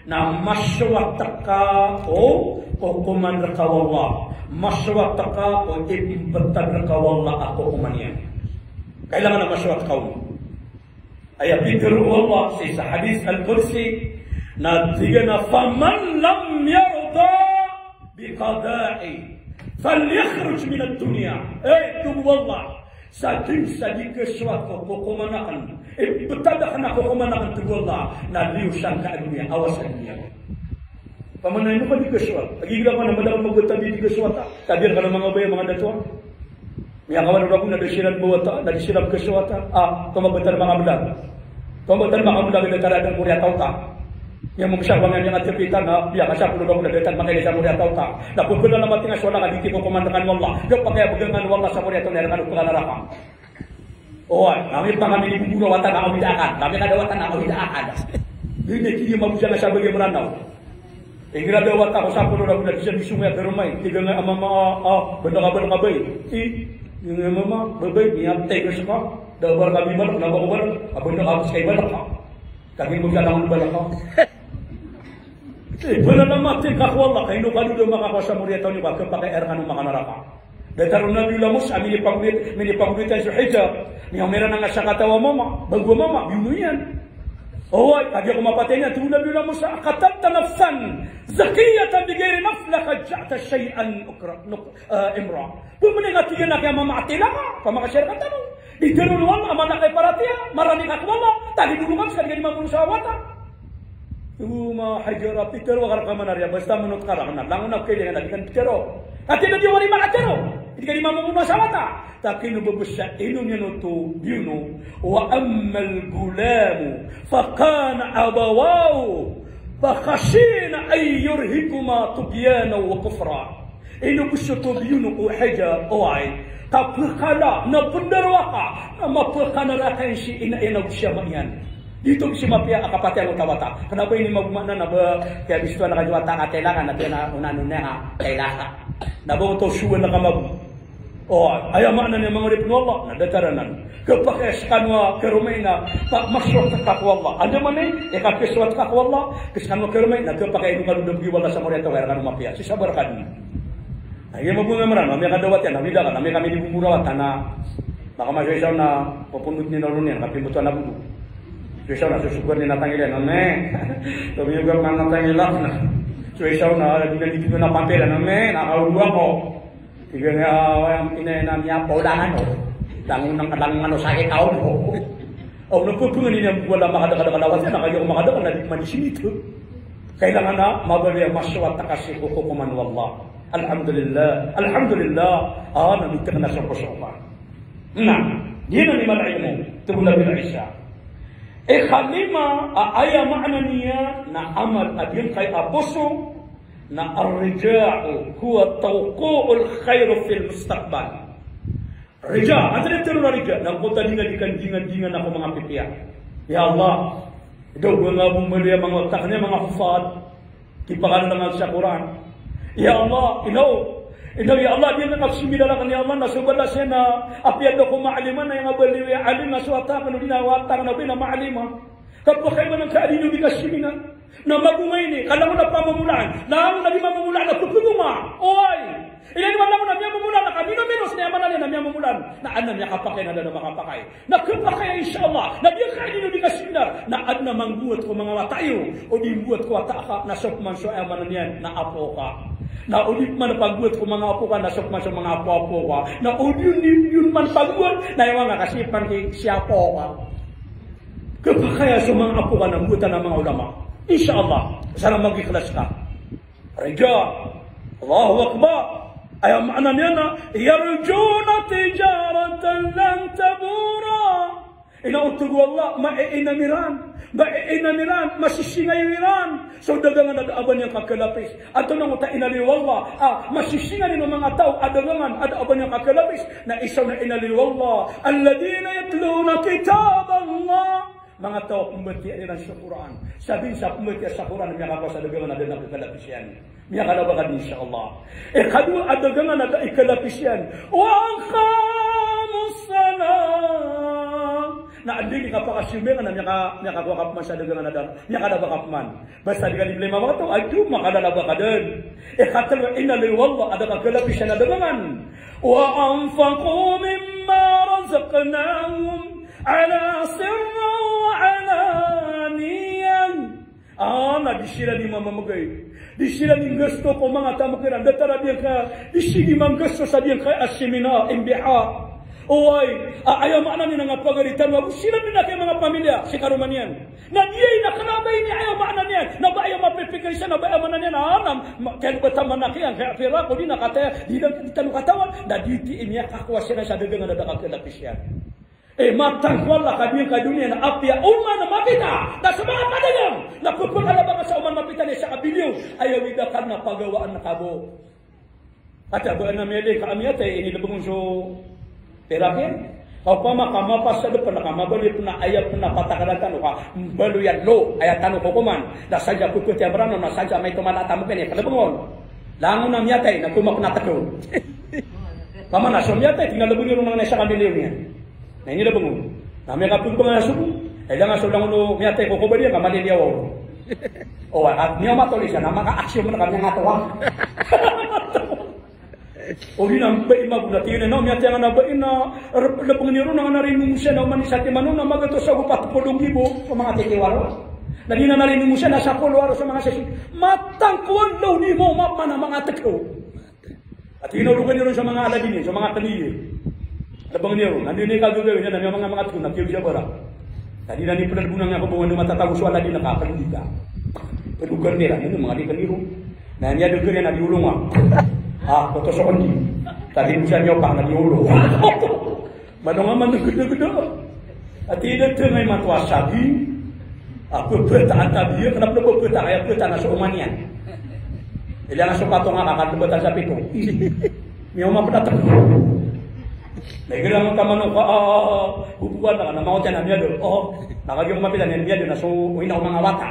Na masowat ka ko kokoman rka o Allah. Masowat ka ko ipmbtad rka o Allah a kokoman iyan. Kailangan a masowat ka on. Aya pitharo o Allah sii sa hadith al-qudsi, na tig iyan a, "Faman lam yarda bi qada'i, falyakhruj minad dunya." Eh, tig o Allah, sa dn sa di kasowat ko kokoman akn, eh, btad akn a kokoman akn, tig o Allah, na liyo sangka a doniya, awa sa doniya. Paman na ino ka di kasowat. Lagid ka na madakl a mabtad di kasowat, ah. Tabiya ka na manga obay, manga dato, ah. Miyakawalo ragon na da siran bo wata, na di siran bo wata. Ah, tomabetan makabelag. Tomabetan makabelag na tara da mori a tawta. Iya mo bisa wangan iya nga tepitan na, iya ka sapolo ragon na da tan makailay sa mori a tawta. Na pepela na matinga so anak a di tiko komandakan o Allah. Kapakay a begangan o Allah sa mori a tawta na iran kano pekanaraka. Oway, kami pa kami di bubura wata na awid akan. Kami kada wata na awid akan. Di na kini mabusa na sabagi Meranaw. Igira da wata ko sapolo ragon na di sa di sungay a karomay. Tiga nga a mama, ah, benda ka, benda ka bay. I, nga mama, babay, iya tiga seka. Da bar kami balak, na bako balak. A benda ka, seka balak ka. Kami mo sa tangon balak ka. Eh, benda na mati ka ko Allah, kaino kano da makakawa sa mori a tawta niyo ka, kapakay a iran kano makanaraka. Datar o Nabiyullah Musa, minipagwit, minipagwitan so hijab. Miyaw miran a nga sakataw a mama, bago a mama, biyono iyan. Oway, kagiya ko mapatay niyan, tig o Nabiyullah Musa, "Qatalta nafsan zakiyyatan bighairi nafsin laqad ji'ta shay'an nukra, nuk-, eh, imra." Pemeni ka tig iyan a kiyamamaatay ka, pamakasiyar ka tano. Di tero o Allah, a mana ka i paratiyaya, marani ka ko Allah, tagi dolo ka, ska di ka di mambo sa wata. Toma Hajar a pitero a kareka manariya, basta manot ka rakn a langon a kailangan a di kan pitero. Katii na di wari makatero, di ka di mambo sa wata. Takino ba basta ino niyan oto biyono, wa ammal gulamu, fakana abawahu, fakhashina an yurhiqahuma tughyanan wa kufra. Ino bo so tobiyono ko hijab, oway. Kapekala, na pendaro aka, na mapekanaraka si ina iyan ago si ama iyan. Di oto bo si mapiya a kapatay angkoto a wata. Kena ba ini magomaan na ba, kiyabistoan ka so wata ka tilaka, na piya na onaan on ka tilaka. Na ba oto suwan ka mago. Oway, aya maana niyan manga oripn o Allah, na datar anan. Kapakay a skano a karomay na, pa, masowat ka ko Allah. Anda man i, ika kasowat ka ko Allah, ka skano a karomay na, kapakay a ino kano da bgi o Allah sa mori a tawta, iran kano mapiya. Sii sa barakad. Na iya mabunga maran, na miyakadawat iyan, na mida ka, na miyakami di bubura wata na, maka maso isa na, popondot niyan a olo niyan, kapimbotoan a bodo. So isa na, so sogar niyan a tangila, na me. So miyoga man a tangila, na. So isa na, di na di na pampila, na me, na kaodo ako. Tig iyan a, ah, ina, ina niyan, paodangan o. Langon ang, langon ano sa ikaw mo. Aw, na pepengani niyan bo a makadakadakal a wata, na kagiya ko makadakal na di man isinit. Kailangan na mabaloy a masowat ka sii ko kokoman o Allah. Alhamdulillah, alhamdulillah. Ah, na mitek na so kosopa. Na, di na ni malay mo, tig o Nabi Isa. Ikalima, a, aya maana niyan na amal a giyangkai a poso, na ar-raja'u huwa tawaqqu'ul khair fil mustaqbal. Raja, antaa i tero a raja, na angkoto a di nga di kan dingan-dingan ko manga pipiya. Ya Allah, idaw bo nga bo maliya manga otak niyan, manga hufad. Kipakalalangan sa Qur'an. Ya Allah, inaw, inaw, ya Allah, di nga kapsimidal aken, ya Allah, na so balas iyan na apiya da ko maalima, na aya nga baliwi a alim na so wata aken, odi na wata aken na ba ina maalima. Kapakay man angkai a di niyo di kasiminar. Na mago nga ini, ka langon a pamomolaan. Langon a di mamomolaan na pepegoma. Oway. Ilay niyo man langon a miyamomolaan na ka minominos na aya maana niyan na miyamomolaan. Na aden a miyakapakay na aden a makapakay. Na kapakay a insha Allah. Na giyangkai a di niyo di kasiminar. Na aden a manggowat ko manga wata iyo. O di nggowat ko wata ka, na so pman so aya maana niyan na apo ka. Na o di pman panggowat ko manga apo ka, na so pman so manga apo-apo ka. Na o di on, di on man panggowat, na aya nga ka sii pman ki, si apo ka. Kapakay a so manga apo ka na nggowatan a manga ulama. Insha Allah, sa na mag-ikhlas ka. Raja. Allahu Akbar. Aya maana niyan na, yarjuna tijaratan lan tabura. Ino oto o Allah, maiinam iran, maiinam iran, masisingayo iran so dagangan a da a ba niyan kakalapis. Antonaa angkoto a inaloy o Allah a masisingayo o manga taw a dagangan a da a ba niyan kakalapis? Na isa on a inaloy o Allah, alladhina yatluna kitaballah. Manga taw a pembatiyaan iran so Qur'an. Sabin sa pembatiyaan sa Qur'an, miyakakowa sa dagangan a da a kakalapis iyan. Miyakalabakad, insha Allah. Ikadowa a dagangan a da a ikalapis iyan. Wa aqamus salah. Na anda i kapakasombay na miyaka, miyakakowa ka pman sa dagangan a da, miyakalabakad pman. Basta di ka di bli mamakato, ado makalalabakad den. Ikatelo a inaloy o Allah a da a kakalapis iyan a dagangan. Wa anfaqu mimma razaqnahum ala sirrin wa alaniyah. Ah, na di siran i mamamagay. Di siran i nggasto ko manga tamak iran. Datar a giyangkai, di sii di manggasto sa giyangkai a seminar, M B A. Oway, a, aya maana niyan na nga pagari tano, ago siran den a kay manga pamilya, si karoma niyan. Na di aya na kena ba ini aya maana niyan. Na ba aya mapipikir siyan, na ba aya maana niyan. Ah, na, ma, kaya ba taman a kiyangkai a pira, ko di na kataya, di na, di tano katawan. Na di ti i miyakakowa siran sa dagangan a da ka kalapis iyan. Eh, matang ko Allah ka di ka doniya na apiya oman a mapita. Na so manga padagang na pphakalabangan sa oman a mapita na isa ka bilyon. Aya wida ka na pagawaan ka bo. Kata ba na miyalay ka a miyatay, inilbng on so pirak iyan. Ka opama ka mapasad pn ka mabaloy pn a aya pn a patakada tano ka mbaloy a lo, aya tano kokoman. Na sadn sa pphatiya mranaw, na sadn sa maito mala tamo pn i klbng on. Langon a miyatay, na koma pn a tdo. Opama na so miyatay, tig iyan a lbngi ron anan a isa ka milyon iyan. Na inilbng on. Na miyakapmbngan a sogo. Aya nga so langon o miyatay ko kobad iyan ka maliliyawaw. O, a, niyo matolisa na maka-aksyon mo na kami nga tawa. O, di na ba ima guna tiyo na, na miyatay nga na ba ina, r-, lbngi ron anan a rinomosan na oman i satiman on na magatos ago pat polo nggibo, o manga titiwaro. Na di na na rinomosan na sapolo aro sa manga sasi. Matang ko Allah di mo mapman a manga tdo. Ati na ologan iron so manga aladin iyan, so manga kani iyan. Lbngan iron, anda ini kagagawin iyan, na miyamanga manga tdo na kiyawiza bara. Ati na ni plalbona nga ko bo nga matatago so aladin na kakaldita. Palogan iran, ino manga di kani ron. Na niya dogor iyan na di olonga. Ah, koto so kani. Tadi bisa niyo pang na di olong. Manong a manong gdagda. Ati da tengay mato a sabi. A, pphata a tabi, kna pphata, aya pphata na so oman iyan. Ilaya nga so pato nga kakadbatan sa pito. Miyaoma pn a tdo. Na igira nga ka manong ka, a, a, a, bubuan na ka, na maot iyan na miyado. O, na kagiya ko mapita niyan miyado na so ina o manga wata.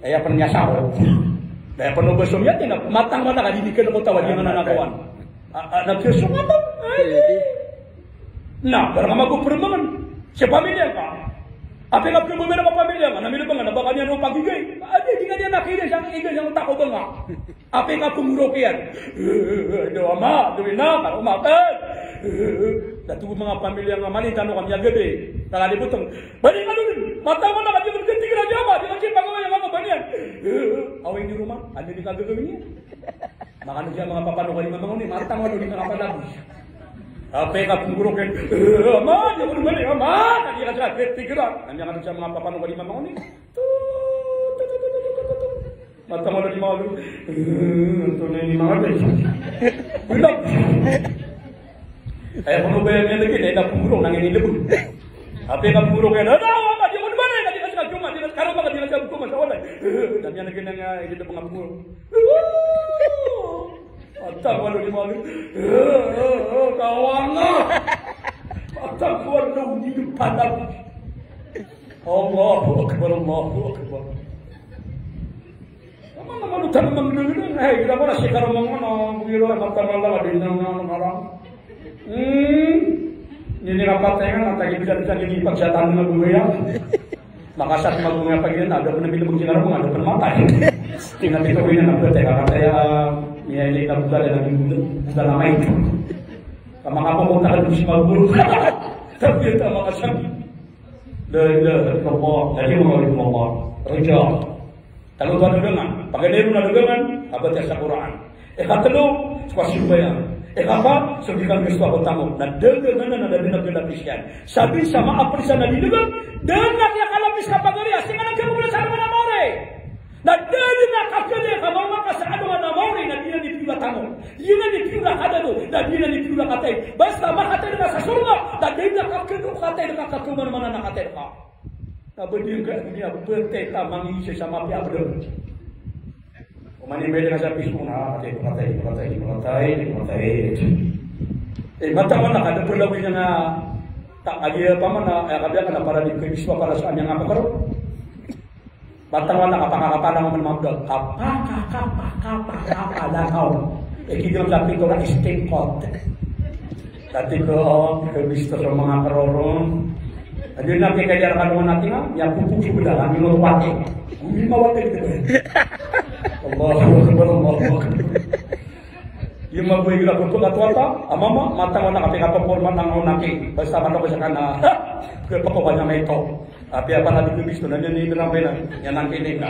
Aya pn miyasaro. Na aya pn o ba so miyatay na matang wata ka di di kn ko tawa di nga na nakawan. A, a, na kiyo so mata. Ay. Na, barang ka mago prmangan. Sa pamilya ka. Apiya ka prmangan a pamilya ka, na milbngan a ba ka niyan o pagigay. A, di, di nga niyan na kailan sa, igan sa otak o banga. Apiya ka pnggorok iyan. Do ama, do ina, karo matan. Na togo manga pamilya nga mali tano ka miyagadi. Na kadi botong. Bali ka dun, matang wata ka di ka tigr a di ama, di ka di pagaway a mama ba niyan. Away niyo roma, anda di ka gagawin iyan. Makano siya manga papano ka di mamangoni, matang wata di ka kapalabos. Apiya ka pnggorok iyan. Ama, di ako dumali, ama, na di ka siya tigr a. Anda kano siya manga papano ka di mamangoni. Matang wata di mamangoni. Antonaa ini manga di. Bilab. Aya kono ba iyan lagi, na ina pnggorok, na ngini lbng. Apiya ka pnggorok iyan, "Ada, awa ka, di ako dumali, na di ka siya duma, di ka siya karoma, di ka siya duma sa walay." Na miyan lagi na nga, ini lbng a pnggorok. Matang wata di mamangoni. Kawanga. Matang wata di pnggorok. Allahu Akbar, Allahu Akbar. Manga manga lutan mangdulun, eh, gira ko na si karomong na, biro na matang wata di na, na, na, na. Hmm. Ini rapat ya, na tagi bisa-bisa ini pagsatan na buya. Makasat magunga pagi na, ada pun bilbng si karomong, ada pun matay. Tingnan ito ko ini na pwede, kakataya, niya ini na buka, na buka, buka na may. Kamakapapunta ka dun si Maguro. Tapi ito, makasat. La ilaha illallah. Lagi manga ulama. Raja. Tano a dagangan. Paganay ron a dagangan, a batiya sa Qur'an. Ikatlo, so kasambayang. Ikapat, so di kanggisto a tamok. Na dagangan na da dn a kalapis iyan. Sabi sa maapn sa na di dagangan, da dn a kiyakalapis ka pagari, a singa na kiyakalapis sa alongan a maori. Na da dn a kakadn ka mamaka sa alongan a maori, na di na di piyola tamok. Di na di piyola kadado, na di na di piyola katay. Basta makatay ka sa sorga, na da dn a kakadn o katay ka, kakamanaman a katay ka. Na ba di ngka doniya, ptay ka mangiisa sa mapiya a bdng. Oman i mbeda nga sa piso na, katay, katay, katay, katay, katay. Eh, matang wata ka, da pn lawin nga, ta, agi, opama na, aya kabiya ka na para di ko ibisto para sa anya nga kakaro. Matang wata ka, pakakapala mo man mabda. Kapakakapakapakapala ka. Eh, kidong sa pito na stingkot. Dati ko, o, kabisto so manga karorong. Adi na kikadiyar ka naman natin, ha? Niya pupuk so bala, kami mo wate. Gumi mawate dito. Allahu Akbar, Allahu Akbar. Yung mabuhay nila ko, pagkatwata, a mama, matang wata ka, pikapaporma ng unaki. Basta man ako sa kana. Kaya pa ko ba niya may to? Apiya para di ko bisto, na niyan ni Ibrahim Bena, niyan ang kinig na.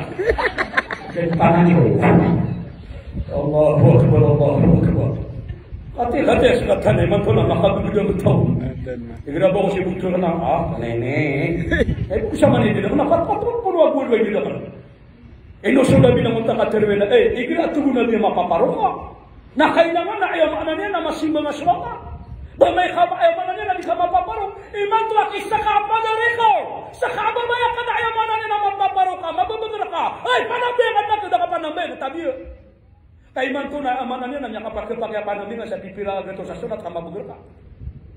Diyan pa na niyo. Allahu Akbar, Allahu Akbar. Ati, ati, sa katan, iman to na, makabigyan ko tao. Igira ba ko si Bukto na, ah, nene. Eh, bisa man hindi na, napat, pat, pat, puro agul, hindi na. Ino so labi na mo ta katerwena, eh, igira tugon na di mapaparoma. Na kailangan na aya maana niyan na masimba nga so Allah. Ba amay ka, aya maana niyan na di ka mapaparo. Imanto a ki saka a padari ka, saka a babay ka, na aya maana niyan na mapaparo ka, mababagr ka. Ay, panambayang ka, da ka panambayang, tabiya. Ka imanto na aya maana niyan na miyakapakay a panambayang sa pipira a gatos a sonat ka mabagr ka.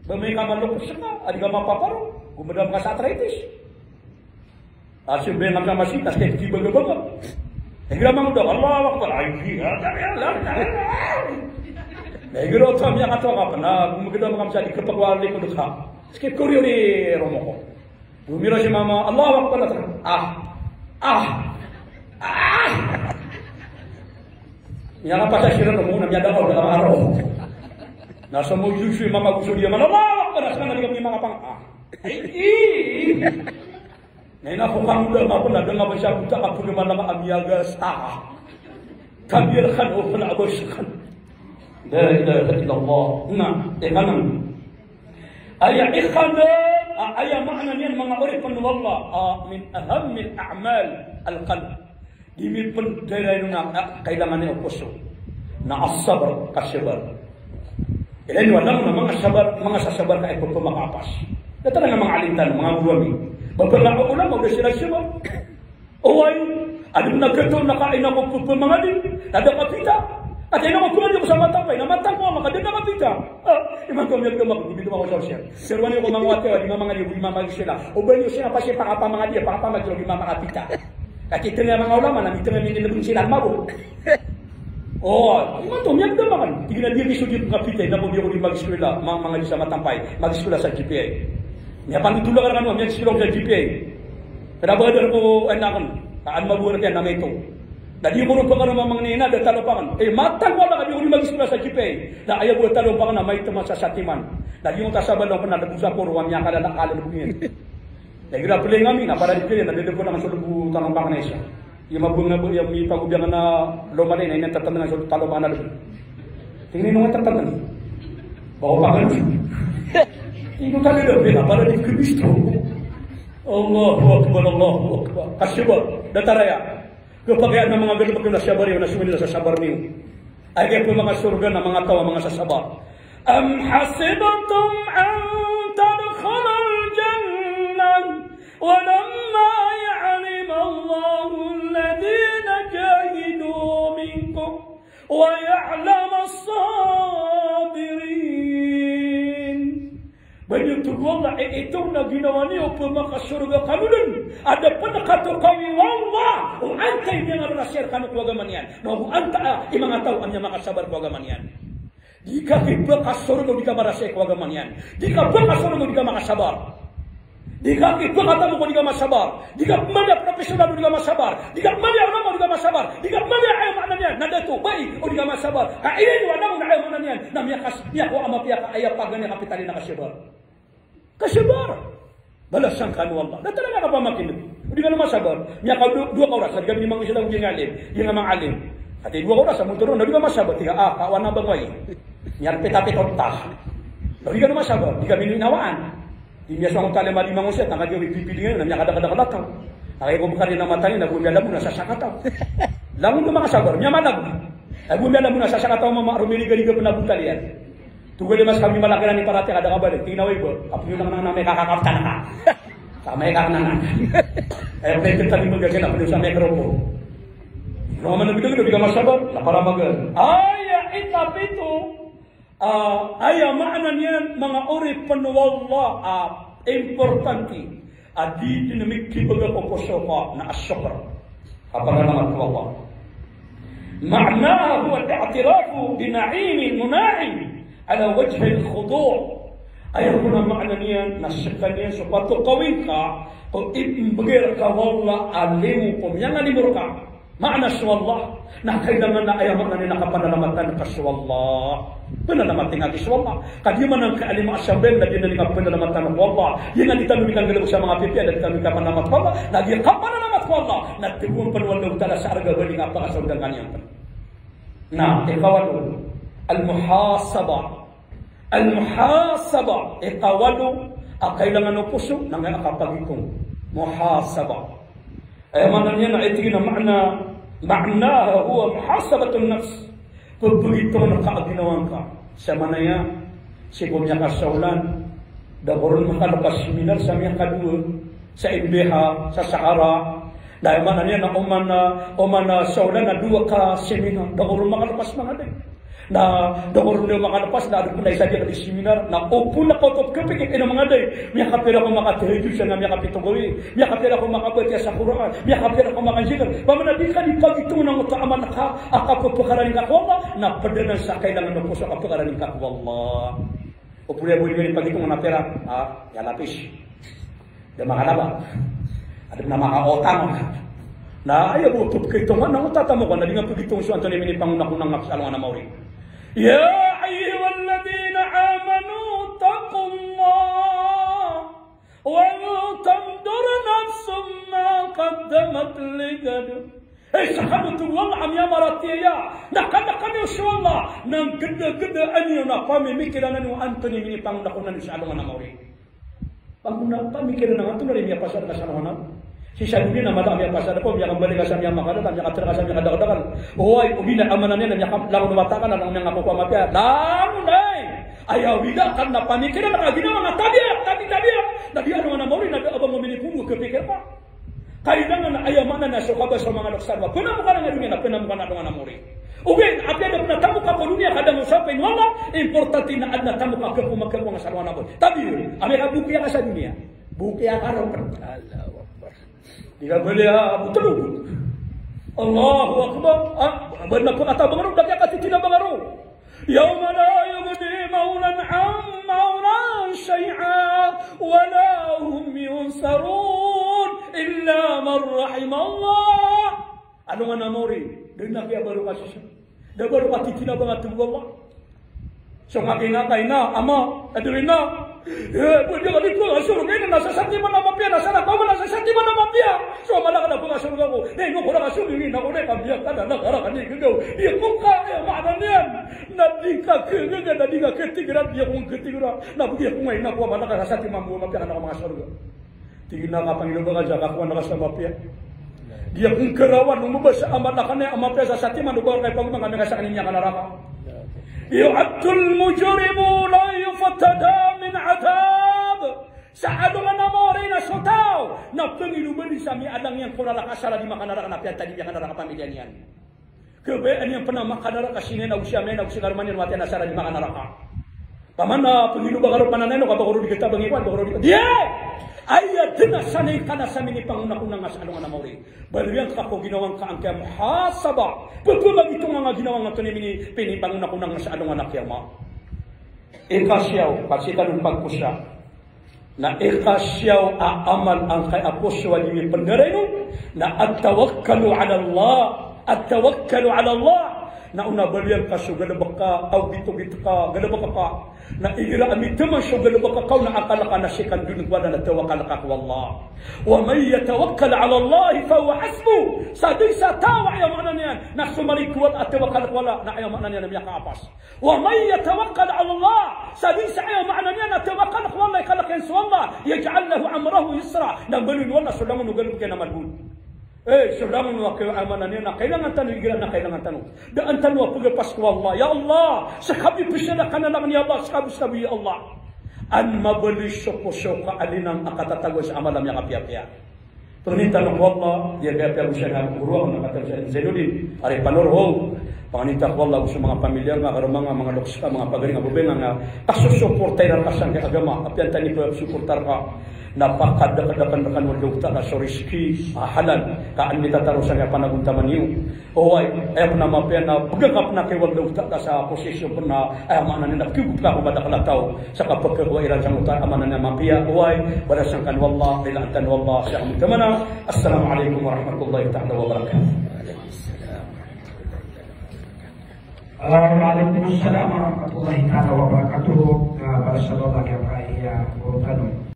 Ba amay ka malokos ka, a di ka mapaparo, gomadaw ka sa arthritis. Aso ba ngka sa masjid, tas kay kibagabagab. Igira mangoda, Allahu Akbar. Ay, di, ah, di, ah, di, ah, di, ah. Na igira oto a miyakatowa ka pn, na gomadaw ngka sa di kapagwali ko dka. Skip ko riyo ni romo ko. Gomiraw si mama, Allahu Akbar, na, ah, ah, ah. Miyakapasa siran romo, na miyada ko, na maro. Na so mo yusu mama ko so diya man, Allahu Akbar, na skano di kami makapang, ah. Ay, ii. Na ino ko kangoda ka pn a da nga ba siya bota ka pn a mala ka a miyagasta. Kabir kan o pn a bos kan. La ilaha illallah. Na, ikanan. Aya ikanan, a, aya maana niyan manga oripn o Allah, a, min ahammil a'mal al-qalb. Di mi pn daidain on a, a, kailangan iyan o poso. Na as-sabr, kasabar. Ilay niyo a langon a manga sabar, manga sasabar ka aya pphamakapas. Datar a manga alim tano, manga goro ami. Ba manga ulama o da siran sabar. Oway, adn a gagaw na ka ino ko pphamangadi, na da ka pita. Ati ino ko phamangadi ko sa matapay, na matang ko ama ka da ka pita. Ah, imanto miyagdam ako, gomidam ako sa siya. Sir, wani ko manga wati, wani manga di, wani manga isila. O ba niyo siya na pasi pakapamangadi, pakapamangadi, wani manga pita. Ka titnggi a manga ulama na mitnggi a minilbn sila mabo. O, imanto miyagdam akn. Tig iyan a di ako di kapita, na ko di ako di mag-eskwela, ma-, manga di sa matampay, mag-eskwela sa G P I. Miyapangitolak akn, miyag-eskwela sa G P I. Kna ba adn ko, ay, na akn, kaan mabo na tiyan na maito. Na di ko ron pakano mamangni na, da talo pakn. Eh, matang ko ala ka di ako di mag-eskwela sa G P I. Na aya bo talo pakn na maito man sa satiman. Na di ko tasabal na pn na da ko sa koro, wa miyakala na kala na bungiyan. Na igira play ngami, na para di kaya, na dede ko na so lbo tano pakn na isa. Iya mabunga bo, iya mipagobiyan na lomali, na ina tatanda na so talo ba na lomali. Tingin mo tatanda. Bawa pa kan. Ino talo da pina para di Kristo. Allahu Akbar, Allahu Akbar. Kasabar, datar aya. Kapakay a manga galbk na sabar iyo, na sumili sa sabar niyo. Aya kiyapmakasorga na manga taw a manga sasabar. Am hasibtum an tadkhulul jannah wa lamma ya'lam Allahu alladhina jahadu minkum wa ya'lamas sabirin. Ba niyo, tig o Allah, i, ito na ginawa niyo pmakasorga kano dn a da pn katokawi o Allah o antaa i miyangararasay rkano ko agama niyan, na go antaa i manga taw a miyamakasabar ko agama niyan. Di ka kipakasorga o di ka marasay ko agama niyan. Di ka pakasorga o di ka makasabar. Di ka kipakatago o di ka masabar. Di ka pmbali a professional o di ka masabar. Di ka pmbali a ulama o di ka masabar. Di ka pmbali a, aya maana niyan na dato, bai, o di ka masabar. Ka aya niyan na aya maana niyan na miyakas-, miyakowa a mapiya ka aya paganay a kapital iyan na kasabar. Kasabar. Balasan kano o Allah. Datar a miyakapamakin'g. O di kano masabar. Miyakadowa, dowa ka oras. Adi kami manga isila o di nga alim. Di nga manga alim. Ati dowa ka oras a motor na o di ka masabar. Tig ka, ah, kawan a ba ngoy. Miyarpitapit o tas. O di kano masabar. Di kami inawaan. Di miyasowa ko talim a di mangosiyat, na kagiya ko ipipidingan, na miyakadakadakadakad. Na kagiya ko bkari na matani, na go miyalamo na sasakataw. Langon ko makasabar, miyamalag. Na go miyalamo na sasakataw, mama, romiriga-riga pn a botal iyan. Togal iyan mas kami malaki na ni parati, kada kabalik. Tig iyan a, "Oway, ba, kapnyo na ka na may kakakaptan ka. Sa may kakakaptan ka." Ay, pwede tabi mo gagana, pwede sa may kropo. Naman na bigla, bigla masabar, na para magal. Aya ikapito, Ah, aya maana niyan, manga oripn o Allah, a importante a di dn mikibaga ko poso ka na as-shukr. Kapanalamat ko Allah. Ma'naha huwa al-i'tirafu bi na'imil mun'im ala wajhil khudu'. Aya kon a maana niyan na skaniyan so patokawi ngka ko imbgay rka o Allah a limo ko miyangalimo rka. Maana so Allah, na kailangan na aya maana niyan na kapanalamatan ka so Allah. Panalamati ngka so Allah. Ka di man angkai a lima a sambay na di na di kapanalamatan ko Allah. Di na di tano di kanggalbk sa manga pipiya, na di tano di kapanalamat ko Allah. Na di kapanalamat ko Allah. Na tig o Allah Ta'ala sa arga bali nga pakasawndangan iyan. Na, ikawalo, al-muhasabah. Al-muhasabah, ikawalo, a kailangan o poso, na nga kapagitong. Muhasabah. Aya maana niyan na aya tig iyan a maana, ma'naha huwa muhasabatun nafs. Pagitong na ka a ginawa ngka. Sa manaya, sii ko miyakasaolan, da ko ron makalepas seminar sa miyakadowa, sa M B H, sa Sahara. Na aya maana niyan na oman, oman saolan na dowa ka seminar, da ko ron makalepas mangaday. Na da ko ron makalepas na adn pn a isa di seminar, na opama na kaoto pkapikir, ino mangaday, miyakapira ko makatahajjud sa na miyakapito gawii, miyakapira ko makabatiya sa Qur'an, miyakapira ko makazikir. Pamana di ka di pagitong na oto a amal ka a kapphakarani ngka ko Allah, na pd anan sa kailangan o poso a kapphakarani ngka ko Allah. O pd a bo di pagitong na pira, ah, aya lapis. Da makalaba. Adn a makaotang. Na aya bo oto pkaitongan na oto a tamokan na di nga pagitong so antonaa i minipangonakona ngka sa alongan a maori. Ya ayyuhalladhina amanu ittaqullaha wal tanzur nafsun ma qaddamat lighad. Hay skano, tig o Allah a miyamaratiyaya, na kna kano so Allah na nggdagdaa niyo na pamimikiran iyo antonaa i minipangonakona niyo sa alongan a maori. Pangona, pamikiran iyo antonaa i miyapasad ka sa alongan a maori. Sii sa doniya na mala a miyapasad ka, miyakambali ka sa miyamakalala, miyakatr ka sa miyakadakdakl. Oway, o di na aya maana niyan na miyakalangon o wata ka na langon miyangako ko a mapiya. Langon, ay! Aya wida ka na pamikiran ka a ginawa ngka, tabiya, tabi, tabiya. Na di alongan a maori na da a ba ngka miniporo, kapikir ka. Kailangan na aya maana na so kabasa o manga loks a dowa. Pnamoka na doniya na pnamoka na alongan a maori. Ogaid, apiya da pn a tamoka ko doniya ka da ngka osapen o Allah, importante na adn a tamoka ko makakowa ngka sa alongan a maori. Tabiya, amay ka bokiya ka sa doniya. Bokiya ka ron. Allahu Akbar. Di ka bali a botol. Allahu Akbar. Ah, ba na pkatabang ron, da kiya katitinabang ron. Yawma la yughni mawlan an mawlan shay'a wa la hum yunsarun illa man rahimallah. Alongan a maori, da dn a kiyabaro ka sii sa. Da baro ka titinabang a tig o Allah. So ngka kina ka ina, ama, adn a ina. Eh, bo di ka di ko, so ngka ina na sasatiman a mapiya, na sarap a mapiya, na sasatiman a mapiya. So mala ka na ko ka sorga ko. Di ko ko na ka sorga ko, ina ko na ka biya ka na, na ka ra ka ni gagaw. Di ko ka, aya maana niyan. Na di ka kagaga, na di ka katigra, di ko katigra. Na bo di ko nga ina ko, mala ka sasatiman bo a mapiya ka na ko manga sorga. Tig iyan a kapangilay o ba ka sa kakowa na ka sa mapiya. Di ako ngkarawan o mabasa a mala ka na a mapiya sa satiman o ba ka ipagomang ka na ka sa kaniyan ka naraka. Yu'addul mujrimu la yuftada min adhab. Sa alongan a maori na so taw na pangilobani sa miyaadang iyan ko naraka sa ladi makanaraka na piyantadi miyakanaraka pamiliya niyan. Kabayaan iyan pn a makanaraka sii niyan ago sii amay niyan ago sii karoma niyan wati na sa ladi makanaraka. Pamana pngiloba ka ron pn a nano ka ba ko ron di katabangi ko, ba ko ron di ka. Di! Aya dn a sanay ka na sa minipangonakona nga sa alongan a maori. Baloy angka ko ginawa ngka angkaya muhasaba. Pphagitong nga ginawa nga antonaa i mini, pinipangonakona nga sa alongan a kiyama. Ika siyaw, kasi ka nung pagkosa. Na ika siyaw a amal angkaya poso a di mi pndaray no, na at-tawakkalu ala Allah, at-tawakkalu ala Allah. Na o na baloy angka so galbk ka, aw gitogit ka, galbk ka. Na igira a mitaman so galbk ka, o na akal ka na sii ka ndod ko Allah na tawakal ka ko Allah. Wa man yatawakkal ala Allah fahuwa hasbuh. Sadn sa taw a aya maana niyan na somarig ko Allah a tawakal ko Allah, na aya maana niyan na miyakaapas. Wa man yatawakkal ala Allah, sadn sa aya maana niyan na tawakal ko Allah, ikalk iyan so Allah, yaj'al lahu amrahu yusra, na mbaloyn o Allah so langon o galbk iyan a malbod. Eh, so langon o, aya maana niyan na kailangan tano, igira na kailangan tano. Da an tano a pagapas ko Allah, ya Allah, ska bo i pzalakan a langon, ya Allah, ska bo, ska bo, ya Allah. An mabaloy so poso ka a linang a katatagoan sa amal a miyakapiyapiya. Pangnin tano ko Allah, di a piyapiya bo siya na goro akn a kataw siya Zainuddin, ari Panorohong. Pangnin ta ko Allah ago so manga pamilya nga, karoma nga, manga loks ka, manga pagari nga, babay nga, nga kasosoporta iran ka sangkai a agama, apiya antaa i psoporta rka. Na pakadakdakn rkano o Allah Ta'ala so rizki a halal, ka an mitataro sangkai a panagontaman iyo. Oway, aya pn a mapiya na bgan ka pn a kay o Allah Ta'ala sa posisyon pn a, aya maana niyan na kiyogop ka ko madakl a taw sa kapkhakowa iran sa mota, aya maana niyan na mapiya. Oway, balasan kano o Allah, rilaan tano o Allah sa kamontaman. Assalamu alaikum warahmatullahi ta'ala wabarakatuh. Wa alaikum salam warahmatullahi ta'ala wabarakatuh. Ah, balasan o Allah kiyapakay a goro tano.